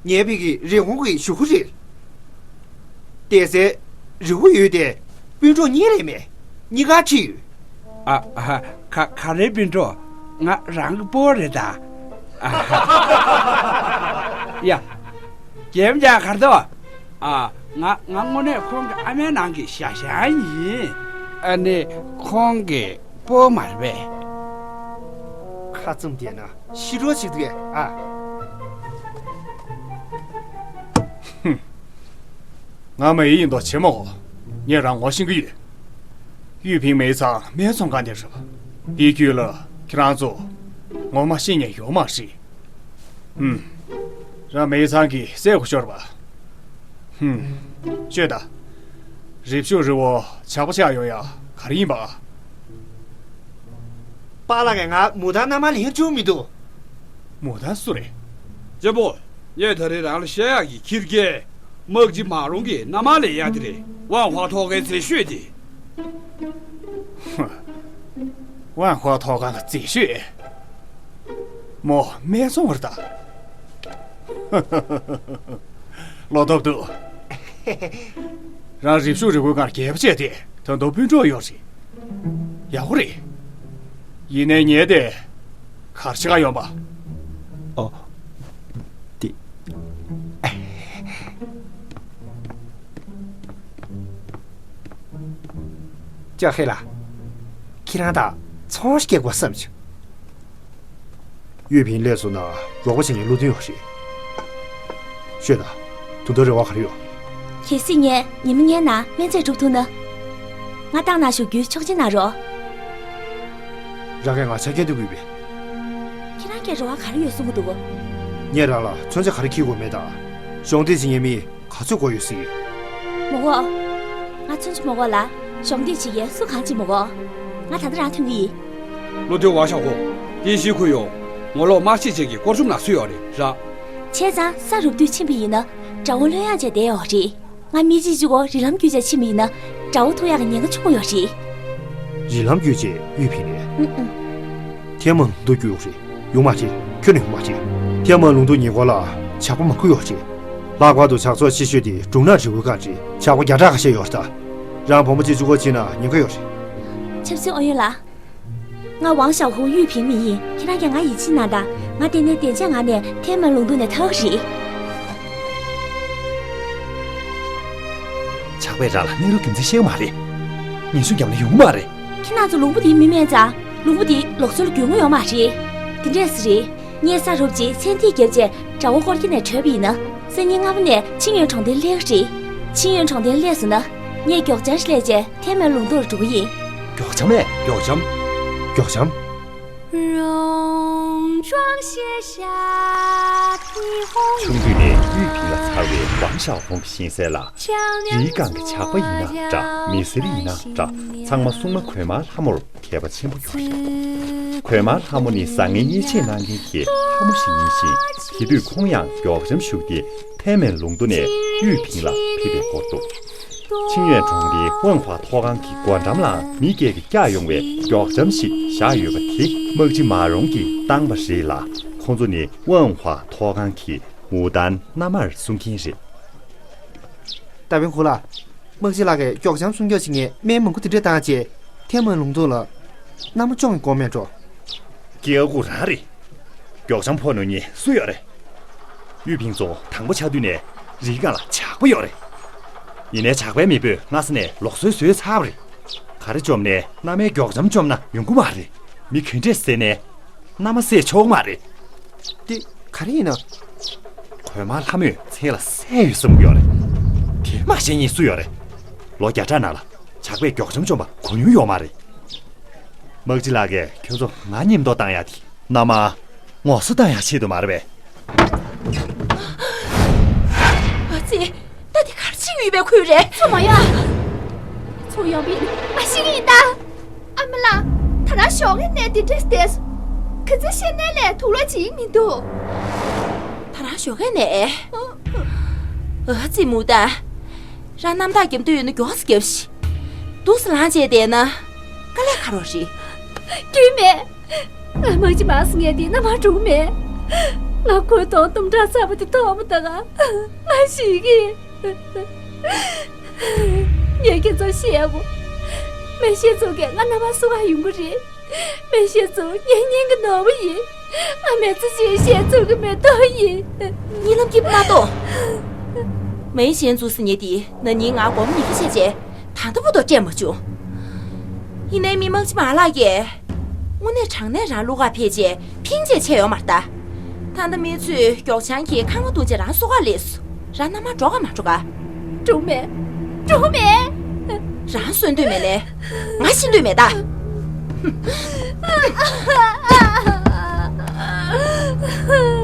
ངའི་བུ་གི་རི་ཁོང་གི་ཞུ་གུ་རེད། བསྡད་སའི་རི་བོ་ཡོད་དེ་སྤུན་གྲོགས་གཉིས་རེད་མེད། གཉིས་ཀ་ཁྲིད་ཡོད། ཨ་ཨ་ག་ག་རེ་སྤུན་གྲོགས། ང་རང་གི་སྤོ་བོ་རེད་ད། ཨ་ཧ། ཡ། རྒྱན་ལྗང་གར་དོ། ཨ། ང་ང་དངོས་གནས་ཁོང་གི་ཨ་མའི་ནང་གི་ཞ་ཞང་ཡིན། ཨ་ནི་ཁོང་གི་སྤོ་བོ་མ་རེད་པས། ཁ་བཙུམ་བསྡད་ན་ཤི་འགྲོ་ཞིག་འདུག་ཨ། ཧུམ། ང་མ་ཡི་ཡིན་མདོག་བྱེད་མ་གོ། ངས་རང་ངོ་ཤེས་ཀྱི་ཡོད། གཡུས་ཕིང་མེ་ཚང་སྨད་འཚོང་ཁང་དེ་རེད། དེའི་རྒྱུད་ལ་ཁྱེད་རང་ཚོ་ངོ་མ་ཤེས་མཁན་ཡོད་མ་རེད། ཧུམ། རང་མེ་ཚང་གི་སྲས་སྐུ་ཤོར་བ། ཧུམ། ཤོད་དང་། རིབ་ཤུག་རི་བོ་ཇག་པ་ཆགས་ཡོང་ཡ་ག་རེ་ཡིན་པ། པཱ་ལགས་ཀྱིས་ང་མུ་ཏན་མནའ་མ་ལེན་བཅུག་མི་འདུག་མུ་ཏན་སུ་རེད། གཅེན་པོ། ངས་ད་རེས་རང་ལ་བཤད་ཡག་གི་ཁྱི་རྒན། དམག་སྤྱི་མ་རུང་གི་མནའ་མ་ལེན་ཡག་དེ་རེད། ཝང་ཧྭ་ཐོག་ཁའི་མཛེས་ཤོས་དེ། ཝང་ཧྭ་ཐོག་ཁ་ལ་མཛེས་ཤོས། མོ་སྨད་འཚོང་བར་ད། བློ་སྟོབས་འདུག་རང་རིབ་ཤུག་རི་བོའི་སྒང་རྒྱལ་པོ་བྱས་ཏེ་ད་དུང་སྤུན་གྲོགས་ཡོད་རེད། ཡག་པོ་རེད། ཡིན་ནའི་ངས་དེ་ག་རེ་བྱེད་ག་ཡོང་པ། ཨོ། དེ། ཅཱ་ཧེ་ལགས། ཁྱེད་རང་དང་ཚོང་ཞིག་རྒྱག་དགོས་བསམ་བྱུང་། གཡུས་ཕིང་སླེབས་སོང་ན་རོགས་པ་བྱེད་མཁན་བློ་མཐུན་ཡོད་རེད། ཤོད་དང་། དུང་དུང་རེ་བ་ག་རེ་ཡོད། གལ་སྲིད་ངས་ཉི་མ་ལྔའི་ནང་སྨན་རྫས་སྒྲུབ་ཐུབ་ན། ང་ཏང་ནང་བཞུགས་རྒྱུའི་ཆོག་མཆན་གནང་རོགས། རང་གིས་ང་ཆ་རྐྱེན་སྟོན་དགོས་པས། ཁྱེད་རང་གིས་རེ་བ་ག་རེ་ཡོད་གསུང་གི་འདུག་ངས་རང་ལ་མཚོན་ཆ་ག་རེ་འཁྱེར་དགོས་མེད་དང་། གཞོགས་འདེགས་བྱེད་མཁན་མི་ག་ཚོད་དགོས་ཡོད་ཟེར་གྱི། མི་དགོས། ང་མཚོན་ཆ་མི་དགོས་ལ། གཞོགས་འདེགས་བྱེད་མཁན་སུ་གང་ཅིག་མི་དགོས། ང་ད་ལྟ་རང་ཐོན་གྱི་ཡིན། བློ་མཐུན་ཝང་ཞའོ་ཧུང་། ཏིན་ཤི་ཁུ་ཡོང་། ངོ་ལོག་དམག་སྤྱི་བཅས་ཀྱི་སྐོར་ཤུབས་ནང་སུ་ཡོད་རེད་ར། བྱས་ཙང་ས་རུབ་དུས་ཕྱིན་པ་ཡིན་ན་དགྲ་བོ་ལྷོད་ཡངས་བྱས་བསྡད་ཡོད་རེད། ང་མི་གཅིག་གཅིག་པོ་རི་ལམ་བརྒྱུད་བྱས་ཕྱིན་པ་ཡིན་ན་དགྲ་བོ་ཐུག་ཡག་གི་ཉེན་ཁ་ཆེན་པོ་ཡོད་རེད། རི་ལམ་བརྒྱུད་བྱས་གཡུས་ཕིང་ནས། ཨུ་ཨུ། ཐའེ་མན་ལུང་ཏོ་བརྒྱུད་ཡོང་རེད། ཡོང་མ་རེད། ཁྱོན་ནས་ཡོང་མ་རེད། ཐའེ་མན་ལུང་ཏོ་ཉེ་འཁོར་ལ་ཇག་པ་མང་པོ་ཡོད་རེད། ལྷག་པར་དུ་ཇག་ཚོགས་ཆེ་ཤོས་དེ་སྒྲུང་ནག་རི་བོའི་སྒང་རེད། ཇག་པ་བརྒྱ་ཕྲག་ཁ་ཤས་ཡོད་རེད་ད། རང་བུ་མོ་གཅིག་གཅིག་པོ་ཕྱིན་ན་ཉེན་ཁ་ཡོད་རེད། ཆབ་སྲིད་ཨུ་ཡོན་ལགས། ང་ཝང་ཞའོ་ཧུང་གཡུས་ཕིང་མི་ཡིན། ཁྱེད་རང་གིས་ང་ཡིད་ཆེས་གནང་དང་། ང་དེ་ནས་བདེ་འཇགས་ངང་ནས་ཐའེ་མན་ལུང་ཏོ་ནས་ཐར་གི་རེད། ཇག་པས་རང་ལ་གནས་ལུགས་རྒྱུ་མཚན་བཤད་ཀྱི་མ་རེད། ངན་ཤུགས་བརྒྱབ་ན་ཡོང་གི་མ་རེད། ཁྱེད་རང་ཚོ་ལུང་པ་དེའི་མི་མིན་ཙང་། ལུང་པ་དེ་ལུགས་སྲོལ་རྒྱུས་མངའ་ཡོད་མ་རེད། དེ་འདྲས་སུ་རེད། ངས་ས་རུབ་རྗེས་མཚན་ཐིག་བརྒྱབ་རྗེས་དགྲ་བོ་སྐོར་སྐྱོད་ནས་བྲོས་པ་ཡིན་ན། སང་ཉིན་སྔ་མོ་ནས་ཆིང་ཡོན་གྲོང་རྡལ་སླེབས་རེད། ཆིང་ཡོན་གྲོང་རྡལ་སླེབས་སོང་ན། ངས་མགྱོགས་བྱང་ཞིག་ལས་བྱས་ཐའེ་མན་ལུང་ཏོ་ལ་འགྲོ་གི་ཡིན། མགྱོགས་བྱང་མས། མགྱོགས་བྱང་། མགྱོགས་བྱང་། ཆུང་དུས་ནས་གཡུས་ཕིང་ལ་འཚར་བའི་ཝང་ཞའོ་ཧུང་གི་གཤིས་གསལ་ལ། རིའི་སྒང་གི་ཇག་པ་ཡིན་ན་འདྲ། མི་སེར་ཡིན་ན་འདྲ། ཚང་མ་སྲུང་མ་གོས་དམར་ལྷ་མོར་མཁས་པ་ཆེན་པོ་ཡོད་རེད། གོས་དམར་ལྷ་མོ་ནི་བཟང་ངན་དབྱེ་འབྱེད་གནང་མཁན་གྱི་ལྷ་མོ་ཞིག་ཡིན་ཞིང་། དེ་དུས་ཁོང་ཡང་མགྱོགས་བྱང་ཞུགས་ཏེ་ཐའེ་མན་ལུང་ཏོ་ནས་གཡུས་ཕིང་ལ་ཕེབས་པའི་སྐོར་འདུག་ཆིང་ཡོན་གྲོང་སྡེའི་ཝང་ཧྭ་ཐོག་ཁང་གི་སྒོ་འགྲམ་ལའང་མི་སྒེར་གྱིས་བཀྱགས་ཡོང་བའི་མགྱོགས་བྱང་ཞིག་བཞག་ཡོད་པ་དེ་དམག་སྤྱི་མ་རུང་གིས་བཏང་བ་རེད་ལ། ཁོང་ཚོ་ནི་ཝང་ཧྭ་ཐོག་ཁང་གི་མུ་ཏན་མནའ་མར་སྲུང་མཁན་རེད། ཏ་པིན་ཁུ་ལགས། དམག་སྤྱི་ལགས་ཀྱིས་མགྱོགས་བྱང་སྲུང་སྐྱོབ་བྱེད་མཁན་སྨན་མང་པོ་དེ་འདྲས་བཏང་རྗེས་ཐའེ་མན་ལུང་ཏོ་ལ་མནའ་མ་བཅོ་ཡག་གི་གོ་མེད་འགྲོ། སྐྱེ་དགུ་རང་རེད། མགྱོགས་བྱང་ཕོག་ནུས་མཁན་སུ་ཡོད་རེད། གཡུས་ཕིང་ཚོ་དང་པོ་ཆགས་དུས་ནས་རིའི་སྒང་ལ་ཇག་པ་ཡོད་རེད། ཡིན་ནའི་ཇག་པའི་མེས་པོས་སྔ་ས་ནས་ལུགས་སྲོལ་བཟོས་ཚར་བ་རེད། ག་རེ་བཅོམ་ནའི་མནའ་མས་མགྱོགས་བྱང་བཅོམ་ན་ཡོང་གི་མ་རེད། མི་ག་འདྲས་བསད་ནའི་མནའ་མ་བསད་ཆོག་གི་མ་རེད། དེ་ག་རེ་ཡིན་ན། གོས་དམར་ལྷ་མོས་མཚན་ལ་གསན་ཡོད་བསམ་གྱི་ཡོད་རེད། དེ་མ་ཤེས་མཁན་སུ་ཡོད་རེད། ལོ་བརྒྱ་ཕྲག་ནང་ལ་ཇག་པས་མགྱོགས་བྱང་བཅོམ་པ་གོ་མྱོང་ཡོད་མ་རེད། དམག་སྤྱི་ལགས་ཀྱིས་ཁྱོད་ཚོ་ང་མཉེས་མདོག་བཏང་ཡག་དེ། མནའ་མ་ངོ་སོ་བཏང་ཡག་ཆེད་དུ་མ་རེད་པས། ཨ་ཙི། ད་དེ་ག་རེ་བྱེད་ཀྱི་ཡོད་པའི་ཁུལ་རེད། ཚུར་མ་ཡོང་། ཚུར་ཡོང་བ་ཡིན་ན་ཤི་གི་ཡིན་ད། ཨ་མ་ལགས། ད་རང་ཞོགས་ཀས་ནད་འདི་འདྲས་བསྡད་སོང་། ག་ཚོད་ཤི་ནའི་ལས་དུག་ལོག་ཅིག་མི་འདུག་ད་རང་ཞོགས་ཀས་ནད། ཨ་ཙི་མུ་ཏན། རང་རྣམ་ཐར་རྒྱབ་འདོད་ཡོད་ན་མགྱོགས་སེ་རྒྱབ་ཤིག་འདུག་སེ་ལངས་བྱས་བསྡད་ན་དཀའ་ལས་ཁག་པོ་རེད། རྒྱུས་མེད། ང་དམག་སྤྱི་མང་སེ་ངས་འདི་མནའ་མ་སྒྲུང་མེད། ང་ཁོའི་གདོང་གཏུམ་དྲག་ཚ་པོ་དེ་མཐོང་བ་དང་ང་ཤི་གི། ངས་ཁྱེད་ཚོར་བཤད་དགོས། མེ་ཤེས་ཚོ་གིས་ང་མནའ་མ་བསུ་གར་ཡོང་གི་རེད། མེ་ཤེས་ཚོ་གཉེན་ཉེ་གི་ནོར་བུ་ཡིན། ང་མེད་ཚེ་ཅིག་བཤད་ཚུལ་གྱི་མེ་ཏོག་ཡིན། གཉིད་ལམ་སྐྱིད་པོ་མ་གཏོང་། མེ་ཤེས་འཛུགས་ཟིན་ཉེ་དེ་ན་ནིང་ང་སྒོར་མོ་ཉི་ཤུ་བྱས་རྗེས་ད་ལྟ་བར་དུ་སྤྲད་མ་བྱུང་། ཡིན་ནའི་མི་དམག་སྤྱི་མ་ལགས་ཀྱིས་དངོས་གནས་དྲང་གནས་རང་བློ་ཁ་ཕེབས་རྗེས་ཕིང་བྱས་ཆད་ཡོད་མ་རེད་ད། ད་ལྟ་མི་ཚོས་མགྱོགས་བྱང་གིས་ཁ་ང་བརྡུངས་བྱས་རང་བསུ་གར་སླེབས་སོང་། རང་མནའ་མ་འགྲོ་ག་མ་འགྲོ་ག་སྒྲུང་མེད། སྒྲུང་མེད། རང་གསོན་འདོད་མེད་ལེ། ང་ཤི་འདོད་མེད་ད།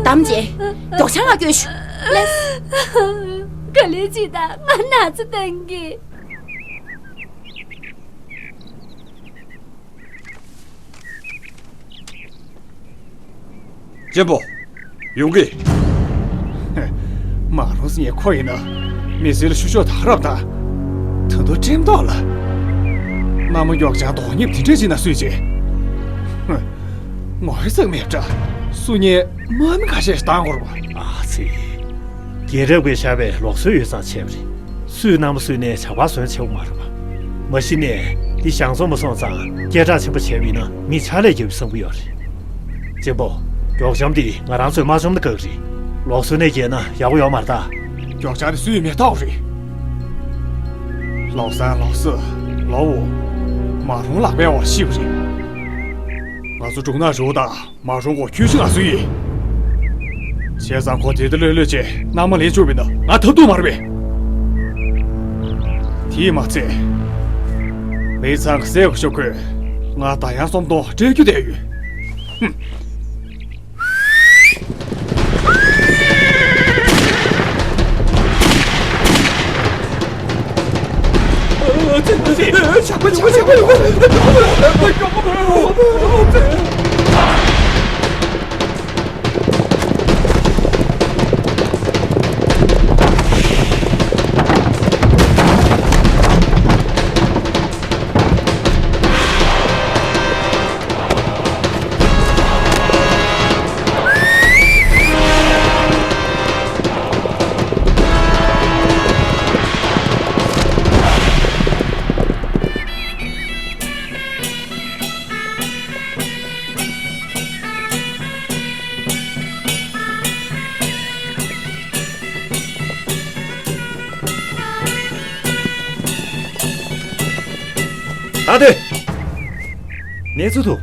དམ་བཅས། མགྱོགས་བྱ་ང་སྐྱོད་ཤོག་ལེ། ག་ལེ་ཅི་ད་ང་ན་ཚ་བཏང་གི། གཅེན་པོ། ཡོང་གི། མ་རུངས་ངས་ཁོ་ཡིན་ན། མི་སེར་ལ་ཤུ་ཤོག་ཐག་རབ་དང་། ད་དུང་ཁྲིམས་ཐོག་ལ། མནའ་མ་མགྱོགས་བྱ་དོགས་གཉིས་དེ་འདྲས་བྱས་ན་སུས་བྱེད། ངོ་ཚ་མེད་འདྲ། སུ་ཉེ་མ་མི་ཁ་ཤས་ཤིག་བཏང་དགོས་རེད་པ། ཨ་ཙི། རྒྱལ་རབས་ཀྱིས་བཞག་པའི་ལུགས་སྲོལ་ཡོད་ཙང་བྱས་པ་རེད། སུས་མནའ་མ་གསོས་ནས་ཇག་པ་བཟོས་བྱེད་དགོས་མ་རེད་པ། མ་གཞི་ནས་འདི་གཞང་བཙོང་མ་སོང་ཙང་སྐད་གྲགས་ཆེན་པོ་བྱས་པ་ཡིན་ན་མི་ཕྱག་ལས་རྒྱབ་པའི་བསམ་གྱི་ཡོད་རེད། གཅེན་པོ། མགྱོགས་བྱམས་འདི་ང་རང་ཚོས་མ་བཅོམ་ན་དགའ་གི་རེད། ལུགས་སྲོལ་ནས་འགལ་ན་ཡག་པོ་ཡོད་མ་རེད་ད། མགྱོགས་བྱམས་དེ་སུའི་མེ་ཏོག་རེད། ལོ་སང་ལོ་སི། ལོ་འོ། མ་རུངས་ལག་པའི་འོག་ཤི་བ་རེད། ང་ཚོ་སྒྲུང་ནག་རུ་དང་། མ་རུངས་ཁོ་ཁྱོད་ཤི་ང་སུ་ཡིན། བྱས་ཙང་ཁོ་དེ་ལྟ་ལྷོད་ལྷོད་བྱས་མནའ་མ་ལེན་བཅུག་པ་ཡིན་ན་ང་ཐབས་སྡུག་མ་རེད་པས། དེས་མ་ཚད། མི་ཚང་གི་སྲས་སྐུ་ཞབས་ཁོས་ང་ད་ཡང་སུམ་སྟོང་སྤྲད་རྒྱུ་བསྡད་ཡོད། ཧུམ། ད་དེ། གནས་ཚུལ་འདུག་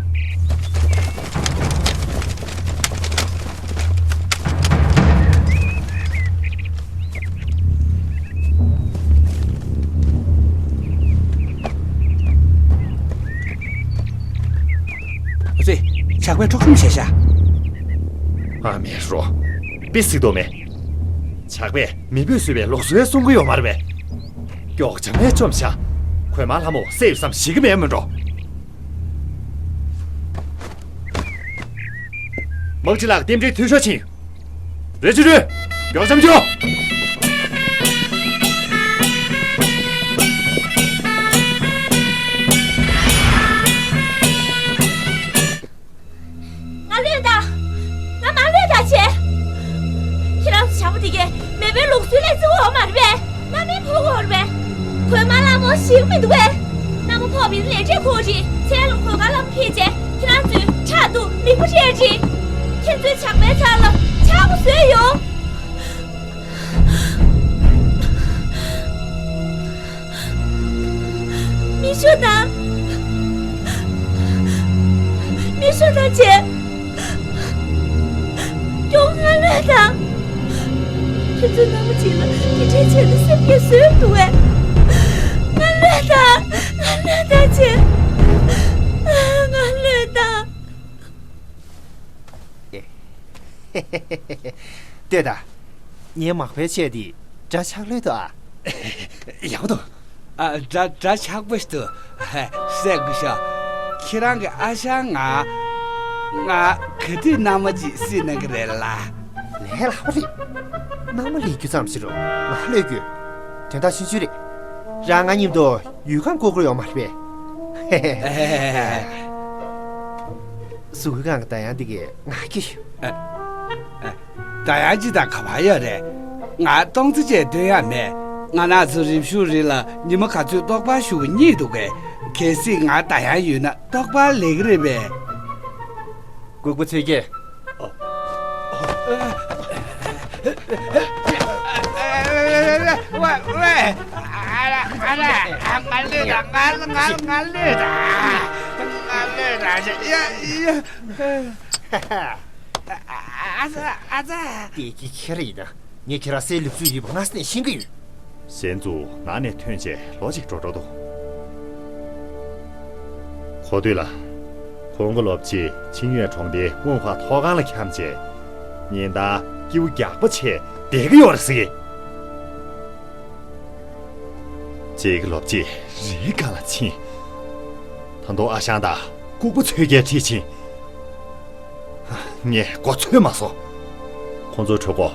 ཨ་ཙི། ཇག་པས་འཕྲོག་བཅོམ་བྱས་ཤག་ཨ་མའི་རོ། དཔེ་སྲིད་དོ་མེད། ཇག་པས་མི་བུས་བཟོས་པའི་ལུགས་སྲོལ་སྲུང་གི་ཡོད་མ་རེད་པས། མགྱོགས་བྱམས་ནས་བཅོམ་བྱ། གོས་དམར་ལྷ་མོ་སེ་ཡི་བསམ་ཤེས་ཀྱི་མེད་མི་འགྲོ། དམག་སྤྱི་ལགས་རྟེན་འབྲེལ་མཐུན་ཤོག་ཕྱིན། རེ་ཅི་རེ། མགྱོགས་བྱམས་བྱོས། ང་ལོས་དང་། ང་མ་ལོས་དང་བྱས། ཁྱེད་རང་ཚོ་བྱ་བ་དེ་གས་མེས་པོའི་ལུགས་སྲོལ་ལས་བརྩི་བ་ཡོད་མ་རེད་པས། མནའ་མའི་ཕོག་གི་ཡོད་རེད་པས། གོས་དམར་ལྷ་མོ་ཞིག་མི་འདུག་པས། མནའ་མ་ཕོག་པའི་ལས་འབྲས་ཁོ་རེད། མཚན་ལ་གོས་དཀར་ལྷ་མོ་ཕེབས་རྗེས་ཁྱེད་རང་ཚོའི་ཕྲག་ཏུ་མིག་དཔེ་སྤྲད་རེད། ཁྱེད་ཚོའི་ཇག་པའི་ཚབ་ལ་ཆག་སྒོ་བཟོས་ཡོང་། མི་ཤོ་དང་། མི་ཤོ་དང་བཅས། མགྱོགས་ང་ལོས་དང་། ཁྱེད་ཚོའི་མནའ་མ་གཅིག་ལ་དེ་འདྲའི་བྱས་ཏེ་སེམས་ཁྲལ་བཟོས་འདུག་པས། ང་ལོས་དང་། ང་ལོས་དང་བྱས། ང་ལོས་དང་། ལྟོས་དང་། ངའི་མག་པའི་ཆས་འདི་འདྲ་ཆགས་ལོས་དང་། ཡག་པོ་འདུག་ཨ། དགྲ་དགྲ་ཆགས་པོ་ཞིག་འདུག་སྲས་སྐུ་ཞབས། ཁྱེད་རང་གི་ཨ་ཞང་ང་། ང་ག་དུས་མནའ་མ་ཅིག་བསད་གནང་གི་རེད་ལ། ལས་སླ་པོ་རེད། མནའ་མ་ལེན་རྒྱུ་ཙམ་ཞིག་རུ་ང་གློད་རྒྱུ། དོན་དག་ཆུང་ཆུང་རེད། རང་ང་མཉམ་དུ་ཡུལ་ཁམས་བསྐོར་དགོས་ཡོད་མ་རེད་པས། གཟུགས་པོའི་སྒང་གི་བརྡ་ཡང་འདི་གས་ང་སྐྱིད་ཤོག་ཨ། ཨ། བརྡ་ཡང་ཅི་དང་ག་པར་ཡོད་རེད། ང་སྟོང་རྩི་བཅས་འདོན་ཡ་མེད། ང་རང་ཚོ་རེབ་གཞུང་རེ་ལ་ཉི་མ་ག་ཚོད་རྟོག་པ་ཞུ་གི་རྙེད་འདུག་གས། གལ་སྲིད་ང་བརྡ་ཡང་ཡོད་ན་རྟོག་པ་ལེགས་རེད་པས། ལྐུགས་པ་ཚོས་ཀྱིས། ཝེ། ཝེ། ང་ལོས་དང་། ང་ང་ང་ལོས་དང་། ང་ལོས་དང་། ཡ་ཡ། ཨ་ཙ། ཨ་ཙ། དེ་གི་ཁྱེད་རེད་ཡིན་ན། ངས་ཁྱེད་རང་སའི་ལུགས་སྲོལ་ཡོད་པ་སྔ་ས་ནས་ཤེས་ཀྱི་ཡོད། གཞན་ཚོ་ནང་ནས་ཐོན་བྱས་ལོ་གཅིག་འགྲོ་འགྲོ་འདུག་མདོ་སྟོད་ལ། ཁོང་གི་སློབ་ཆས་ཆིང་ཡོན་གྲོང་སྡེའི་དབུང་ཧྭ་ཐོག་ཁང་ལ་འཁྱམས་རྗེས། ཉིན་ལྟར་སྐྱིད་པོ་རྒྱག་པོ་བྱས་བསྡད་ཀྱི་ཡོད་རེད་ཟེར་གི། རྗེས་ཀྱི་སློབ་ཆས་རེའི་སྒང་ལ་ཕྱིན། ད་དུང་ཨ་ཞང་དང་ལྐུགས་པ་ཚོས་རྒྱལ་ཁྲིད་ཕྱིན། ངས་མགོ་ཚོས་མ་སོང་། ཁོང་ཚོའི་གྲོད་ཁོག་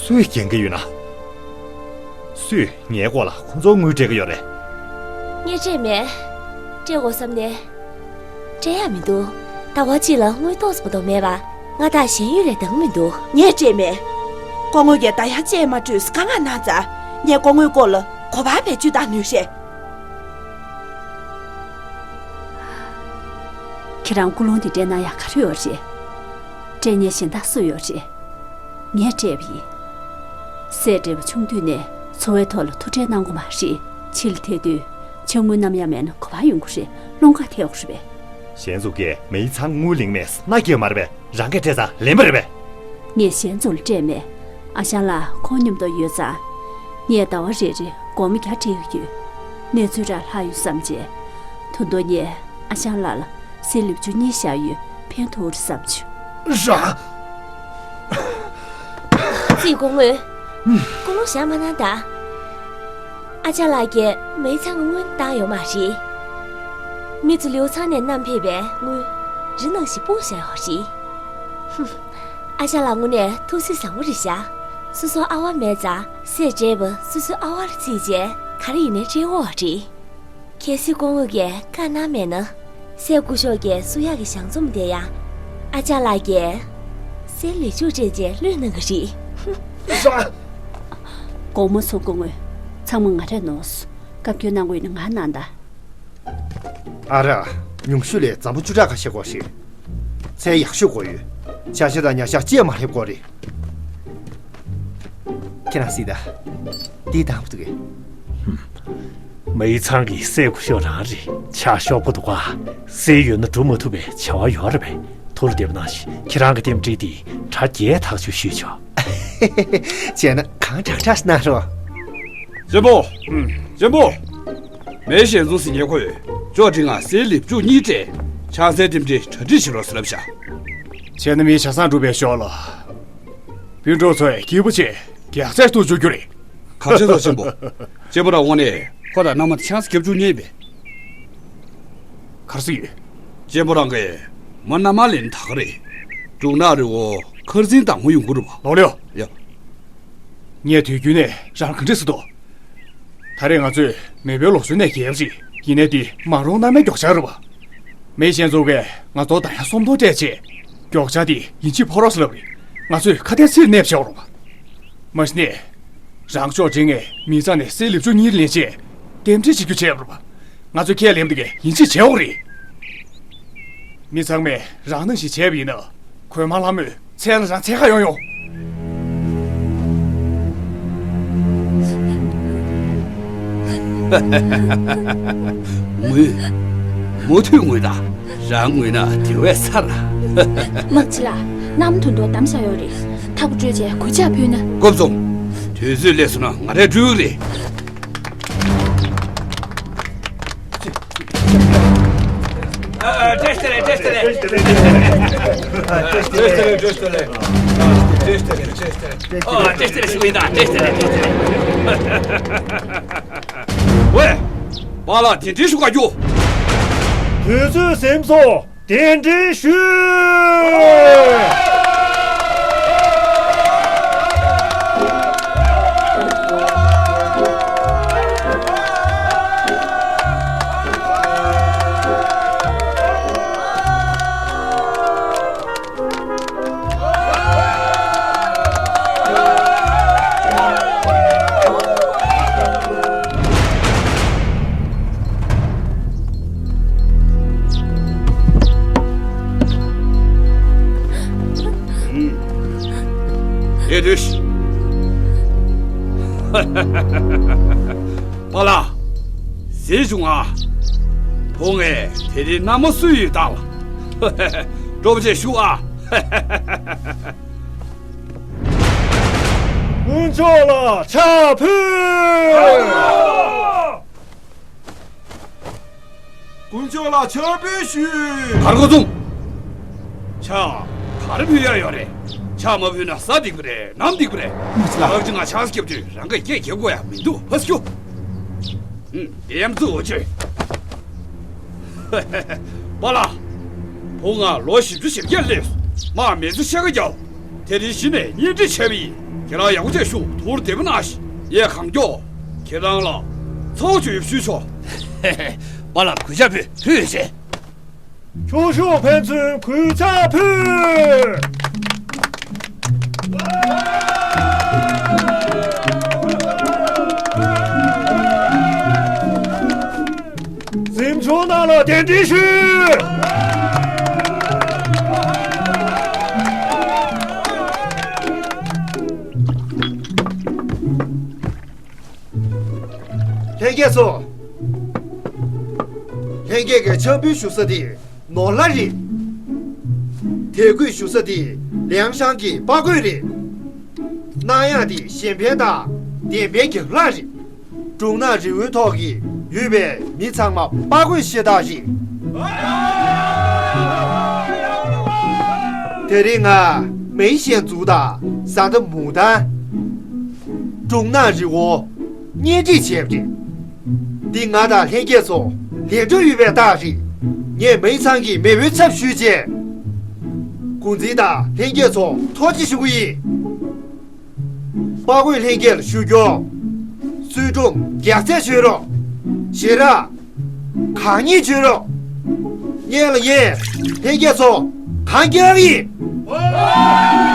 སུས་འགེངས་ཀྱི་ཡོད་ན། སུས་ངའི་སྐོར་ལ་ཁོང་ཚོར་དངུལ་སྤྲད་ཀྱི་ཡོད་རེད། ངས་སྤྲད་མེད། སྤྲད་དགོས་བསམ་ནས། སྤྲད་ཡག་མི་འདུག་ཟླ་བ་གཅིག་ལ་དངུལ་ཏོག་ཙམ་མ་གཏོགས་མེད་པ། ང་དང་ཞེན་ཡུལ་ལས་འདང་མི་འདུག་ངས་སྤྲད་མེད། སྐུ་ངོ་གིས་ད་ཡང་སྤྲད་མ་སྤྲོད་བཀའ་མངགས་གནང་ཙང་། ངས་སྐུ་ངོའི་སྐོར་ལ་གོ་བ་བེད་སྤྱོད་བཏང་ནུས་ཤེས། ཁྱེད་རང་ཀུན་སློང་འདི་སྤྲད་གནང་ཡག་ག་རེ་ཡོད་རེད། སྤྲད་མཁན་གཞན་དག་སུ་ཡོད་རེད། ངས་སྤྲད་པ་ཡིན། སྲས་བགྲེས་པོ་ཆུང་དུས་ནས་འཚོ་བའི་ཐོག་ལ་ཐུགས་ཁྲལ་གནང་དགོས་མ་རེད། ཕྱི་ལ་ཐལ་དུས་ཕྱག་དངུལ་ནམ་ཡང་མེད་ན་ག་པར་ཡོང་གི་རེད། སློང་ག་ཐལ་དགོས་རེད་པས། གཞན་ཚོ་གིས་མེ་ཡི་ཚང་དངུལ་ལེན་མེད་མནའ་སྐྱེལ་མ་རེད་པས། རང་གིས་སྤྲད་ཙང་ལེན་པ་རེད་པས། ངས་གཞན་ཚོ་ལ་སྤྲད་མེད། ཨ་ཞང་ལགས་ཁོང་མཉམ་དུ་ཡོད་ཙང་། ངས་ཟླ་བ་རེ་རེ་སྒོར་མོ་བརྒྱ་སྤྲད་ཀྱི་ཡོད། གནས་ཚུལ་རག་ལྷག་ཡོད་བསམ་བྱས། ད་དུང་ངས་ཨ་ཞང་ལགས་ལ་གསེར་ལེབ་བཅུ་གཉིས་བཞག་ཡོད། ཕན་ཐོགས་རེད་བསམ་བྱུང་། རང་། ཙི་སྐུ་ངོ། སྐུ་ངོ་བཞག་མ་གནང་ད། ཨ་ཅག་ལགས་ཀྱིས་མེ་ཚང་གི་དངུལ་བཏང་ཡོད་མ་རེད། མི་ཚོ་ལིའུ་ཚང་ནས་བསྣམས་ཕེབས་པའི་དངུལ་རི་ནང་བཞིན་སྤུངས་བཞག་ཡོད་རེད། ཧུམ། ཨ་ཅག་ལགས་དངོས་གནས་ཐུགས་སྲས་བཟང་པོ་རེད་ཤག་སོ་སོ་ཨ་བ་མེད་ཙང་སྲས་བགྲེས་པོ་སོ་སོའི་ཨ་བ་ལ་བརྩིས་བྱས་ག་རེ་ཡིན་ནའི་སྤྲད་དགོས་པ་རེད། གལ་སྲིད་སྐུ་ངོ་གིས་བཀའ་གནང་མེད་ན། སྲས་སྐུ་ཞབས་ཀྱི་གསོལ་ཡག་གི་ཞང་ཚོམ་དེ་ཡང་ཨ་ཅག་ལགས་ཀྱིས་གསེར་ལེབ་བཅུ་སྤྲད་རྗེས་བླུས་གནང་གི་རེད། དགོངས་མ་ཚོམ་སྐུ་ངོ། ཚང་མ་ང་རས་ནོར་སོང་། བཀའ་བཀྱོན་གནང་དགོས་ཡོད་ན་ང་གནང་དང་། ཨ་ར། ཉུང་ཤོས་ལ་འཛམ་བུ་བཅུ་ཕྲག་ཁ་ཤས་དགོས་ཤིང་། ཚད་ཡག་ཤོས་དགོས་ཡོད། ཇ་ཤ་དང་ཉ་ཤ་ཅིས་མ་སླེབས་དགོས་རེད། ཁྱེད་རང་གཟིགས་དང་། འདི་དང་པོ་འདུག་གས། མེ་ཚང་གི་སྲས་སྐུ་ཞབས་རང་རེད། ཆ་ཤོག་པོ་འདུག་ག་སྲས་ཡོད་ན་འགྲོ་མ་ཐུབ་པའི་བྱ་བ་ཡོད་རེད་པས། ཐུགས་ལ་བདེ་པོ་གནང་ཞིག་ཁྱེད་རང་གི་རྟེན་འབྲེལ་འདི་གྲ་རྒྱས་ཐག་ཆོད་ཞུས་ཆོག་བྱས་ན་གང་དྲག་དྲག་གནང་རོགས། གཅེན་པོ། གཅེན་པོ། མེ་ཞལ་འཛོམས་ཟེར་མཁན་ཁོས་ཅོག་འདྲི་ང་གསེར་ལེབ་བཅུ་གཉིས་སྤྲད། ཆང་སའི་རྟེན་འབྲེལ་གྲ་སྒྲིག་བྱེད་རོགས་ཟེར་ལབ་ཤག་བྱས་ན་མི་ཆ་ཚང་འགྲུབ་པའི་ཞོར་ལ། སྤུན་གྲོགས་ཚོས་སྐྱིད་པོ་བྱས་རྒྱགས་ཚད་དུ་འཇུག་རྒྱུ་རེད། ག་ཚོད་ལ་གཅེན་པོ། གཅེན་པོ་རང་དངོས་གནས་ཁོ་དང་མནའ་མ་ཆང་ས་རྒྱབ་བཅུག་མཁན་ཡིན་པས། ག་རེ་ཟེར་གྱི་ཡོད། གཅེན་པོ་རང་གིས་མོ་མནའ་མ་ལེན་ད་ག་རེད། འབྲུག་ནག་རི་བོ་མཁར་རྫིང་དང་མོ་ཡོང་གི་རེད་པ། ལོག་ལེ་ཡོ། ཡ། ངས་དུས་རྒྱུན་ནས་རང་ག་འདྲ་ཟེར་དོ། ད་རེས་ང་ཚོས་མེས་པོའི་ལོ་གསར་ནས་རྒྱལ་བ་ཅིག་ཡིན་ནའི་འདི་མ་རུངས་མནའ་མའི་མགྱོགས་ཆ་རེད་པ། མེ་ཞལ་འཛོམས་ཀྱིས་ང་ཚོར་ད་ཡང་སུམ་སྟོང་སྤྲད་རྗེས། མགྱོགས་ཆ་འདི་ཡིན་གཅིག་ཕོག་རོགས་ཟེར་ལབ་རེད། ང་ཚོས་ཁ་གཏད་ཚིག་ནས་བྱེད་དགོས་རེད་པ། མ་གཞི་ནས། རང་ཕྱོགས་འདྲེན་ངས་མི་ཚང་ནས་གསེར་ལེབ་བཅུ་གཉིས་ལེན་ཆེད་རྟེན་འབྲེལ་བྱེད་རྒྱུ་བྱས་པ་རེད་པ། ང་ཚོས་ཁས་ལེན་པ་དེ་གས་ཡིན་གཅིག་བྱེད་དགོས་རེད། མི་ཚང་མས་རང་ནང་བཞིན་བྱས་པ་ཡིན་ན་གོས་དམར་ལྷ་མོས་མཚན་ལ་རང་འཚོལ་ག་ཡོང་ཡོང་། ངུས། མུ་མཐུད་ངུས་དང་། རང་ངུས་ན་དེ་བས་ཚར། དམག་སྤྱི་ལགས། གནམ་དུ་འདོགས་བསྡམས་བཞག་ཡོད་རེད། ཐག་པ་བཀྲོལ་རྗེས་གོད་ཆག་ཕུལ་ན། མགོ་རྩོམ། དུས་ཚོད་སླེབས་སོང་ན་ང་རས་བཀྲོལ་གི་རེད། བཀྲ་ཤིས་བདེ་ལེགས། བཀྲ་ཤིས་བདེ་ལེགས། བཀྲ་ཤིས་བདེ་ལེགས། བཀྲ་ཤིས་བདེ་ལེགས། བཀྲ་ཤིས་བདེ་ལེགས། བཀྲ་ཤིས་བདེ་ལེགས། ཨ། བཀྲ་ཤིས་བདེ་ལེགས་ཞུ་གི་ཡིན་ད། བཀྲ་ཤིས་བདེ་ལེགས། བཀྲ་ཤིས་བདེ་ལེགས། ཝེ། པཱ་ལགས་གདན་འདྲེན་ཞུ་ག་རྒྱུགས། དུས་ཚོད་ཟིན་སོང་། གདན་འདྲེན་ཞུ། ཨེ་དུས། པཱ་ལགས། གཟིགས་བྱུང་ང་། བུ་ངས་དེ་རིང་མནའ་མ་སུ་ཡིན་བཏང་ལ། སྤྲོ་པོ་བྱས་བཞུགས་ཨ། དཀོན་མཆོག་ལ་ཕྱག་ཕུལ། དཀོན་མཆོག་ལ་ཕྱག་འབུལ་ཞུ། གར་གོ་ཚུང་། ཕྱག་ག་རེ་ཕུལ་ཡ་ཡོད་རེད། ཕྱག་མ་ཕུལ་ན་ཟ་འགྲིག་པ་རེད། ནམ་འགྲིག་པ་རེད། མི་ཚེ་ལ་ཨག་ཅི་ང་ཕྱག་སྐྱབས་དུས་རང་གི་སྐད་རྒྱབ་དགོས་ཡ་མི་འདུག་ཕ་སྐྱོ། ཨུམ། ཡེམ་ཙུ་འོ་ཅོས། པཱ་ལགས། བུ་ང་ལོ་བཞི་བཅུ་ཞེ་བརྒྱད་སླེབས། མར་མི་ཚེ་ཤ་ཁ་རྒྱབ། དེ་རིང་གཞི་ནས་གཉེན་སྒྲིག་བྱས་པ་ཡིན། ཁྱེད་རང་ཡག་པོ་བྱས་བཞུགས། ཐུགས་བདེ་པོ་གནང་ཞིག་ངས་གང་མགྱོགས་ཁྱེད་རང་ལ་ཚ་བོ་བྱོས་ཡོད་ཞུས་ཆོག་པཱ་ལགས་གུས་ཕྱག་ཕུལ་ཕུལ་ཡོད་ཟེར། ཁྱོ་ཤུག་ཕན་ཚུན་གུས་ཕྱག་ཕུལ། གཟིམ་ཆུང་རྣམས་ལ་གདན་འདྲེན་ཞུ། ལྷན་རྒྱས་ཚོ། ལྷན་རྒྱས་ཀྱི་ཕྱག་འབུལ་ཞུ་ས་དེ་ནོར་ལྷ་རེད། དད་གུས་ཞུ་ས་དེ་ལིའང་ཤང་གི་དཔའ་རྒོད་རེད། གནང་ཡག་དེ་གཞན་ཕན་དང་བདེན་པའི་རྒྱབ་ལངས་རེད། སྒྲུང་ནག་རི་བོའི་ཐོག་གི་ཡོད་པའི་མི་ཚང་མ་དཔའ་རྒོད་ཤ་སྟག་རེད། དེ་རིང་ང་མེ་ཞན་ཛུ་དང་ཟ་འདབ་མུ་དང་། སྒྲུང་ནག་རི་བོ་གཉེན་སྒྲིག་བྱས་པ་རེད། འདི་ང་དང་ལྷན་རྒྱས་ཚོ་ལས་འགྲོ་ཡོད་པའི་རྟགས་རེད། ངས་མེ་ཚང་གི་མེས་པོའི་ཚབ་ཞུས་རྗེས། འགོ་འཛིན་དང་ལྷན་རྒྱས་ཚོ་ཐུགས་རྗེ་ཆེ་ཞུ་གི་ཡིན། དཔའ་རྒོད་ལྷན་རྒྱས་ལ་ཞུ་རྒྱུ། བསོད་སྒྲུབ་རྒྱགས་ཚད་བྱོས་རོགས། ཞེ་དྲག་གང་ཉིད་བྱོས་རོགས། ངས་ལ་ངས་ལྷན་རྒྱས་ཚོ་གང་རྒྱག་ཡིན།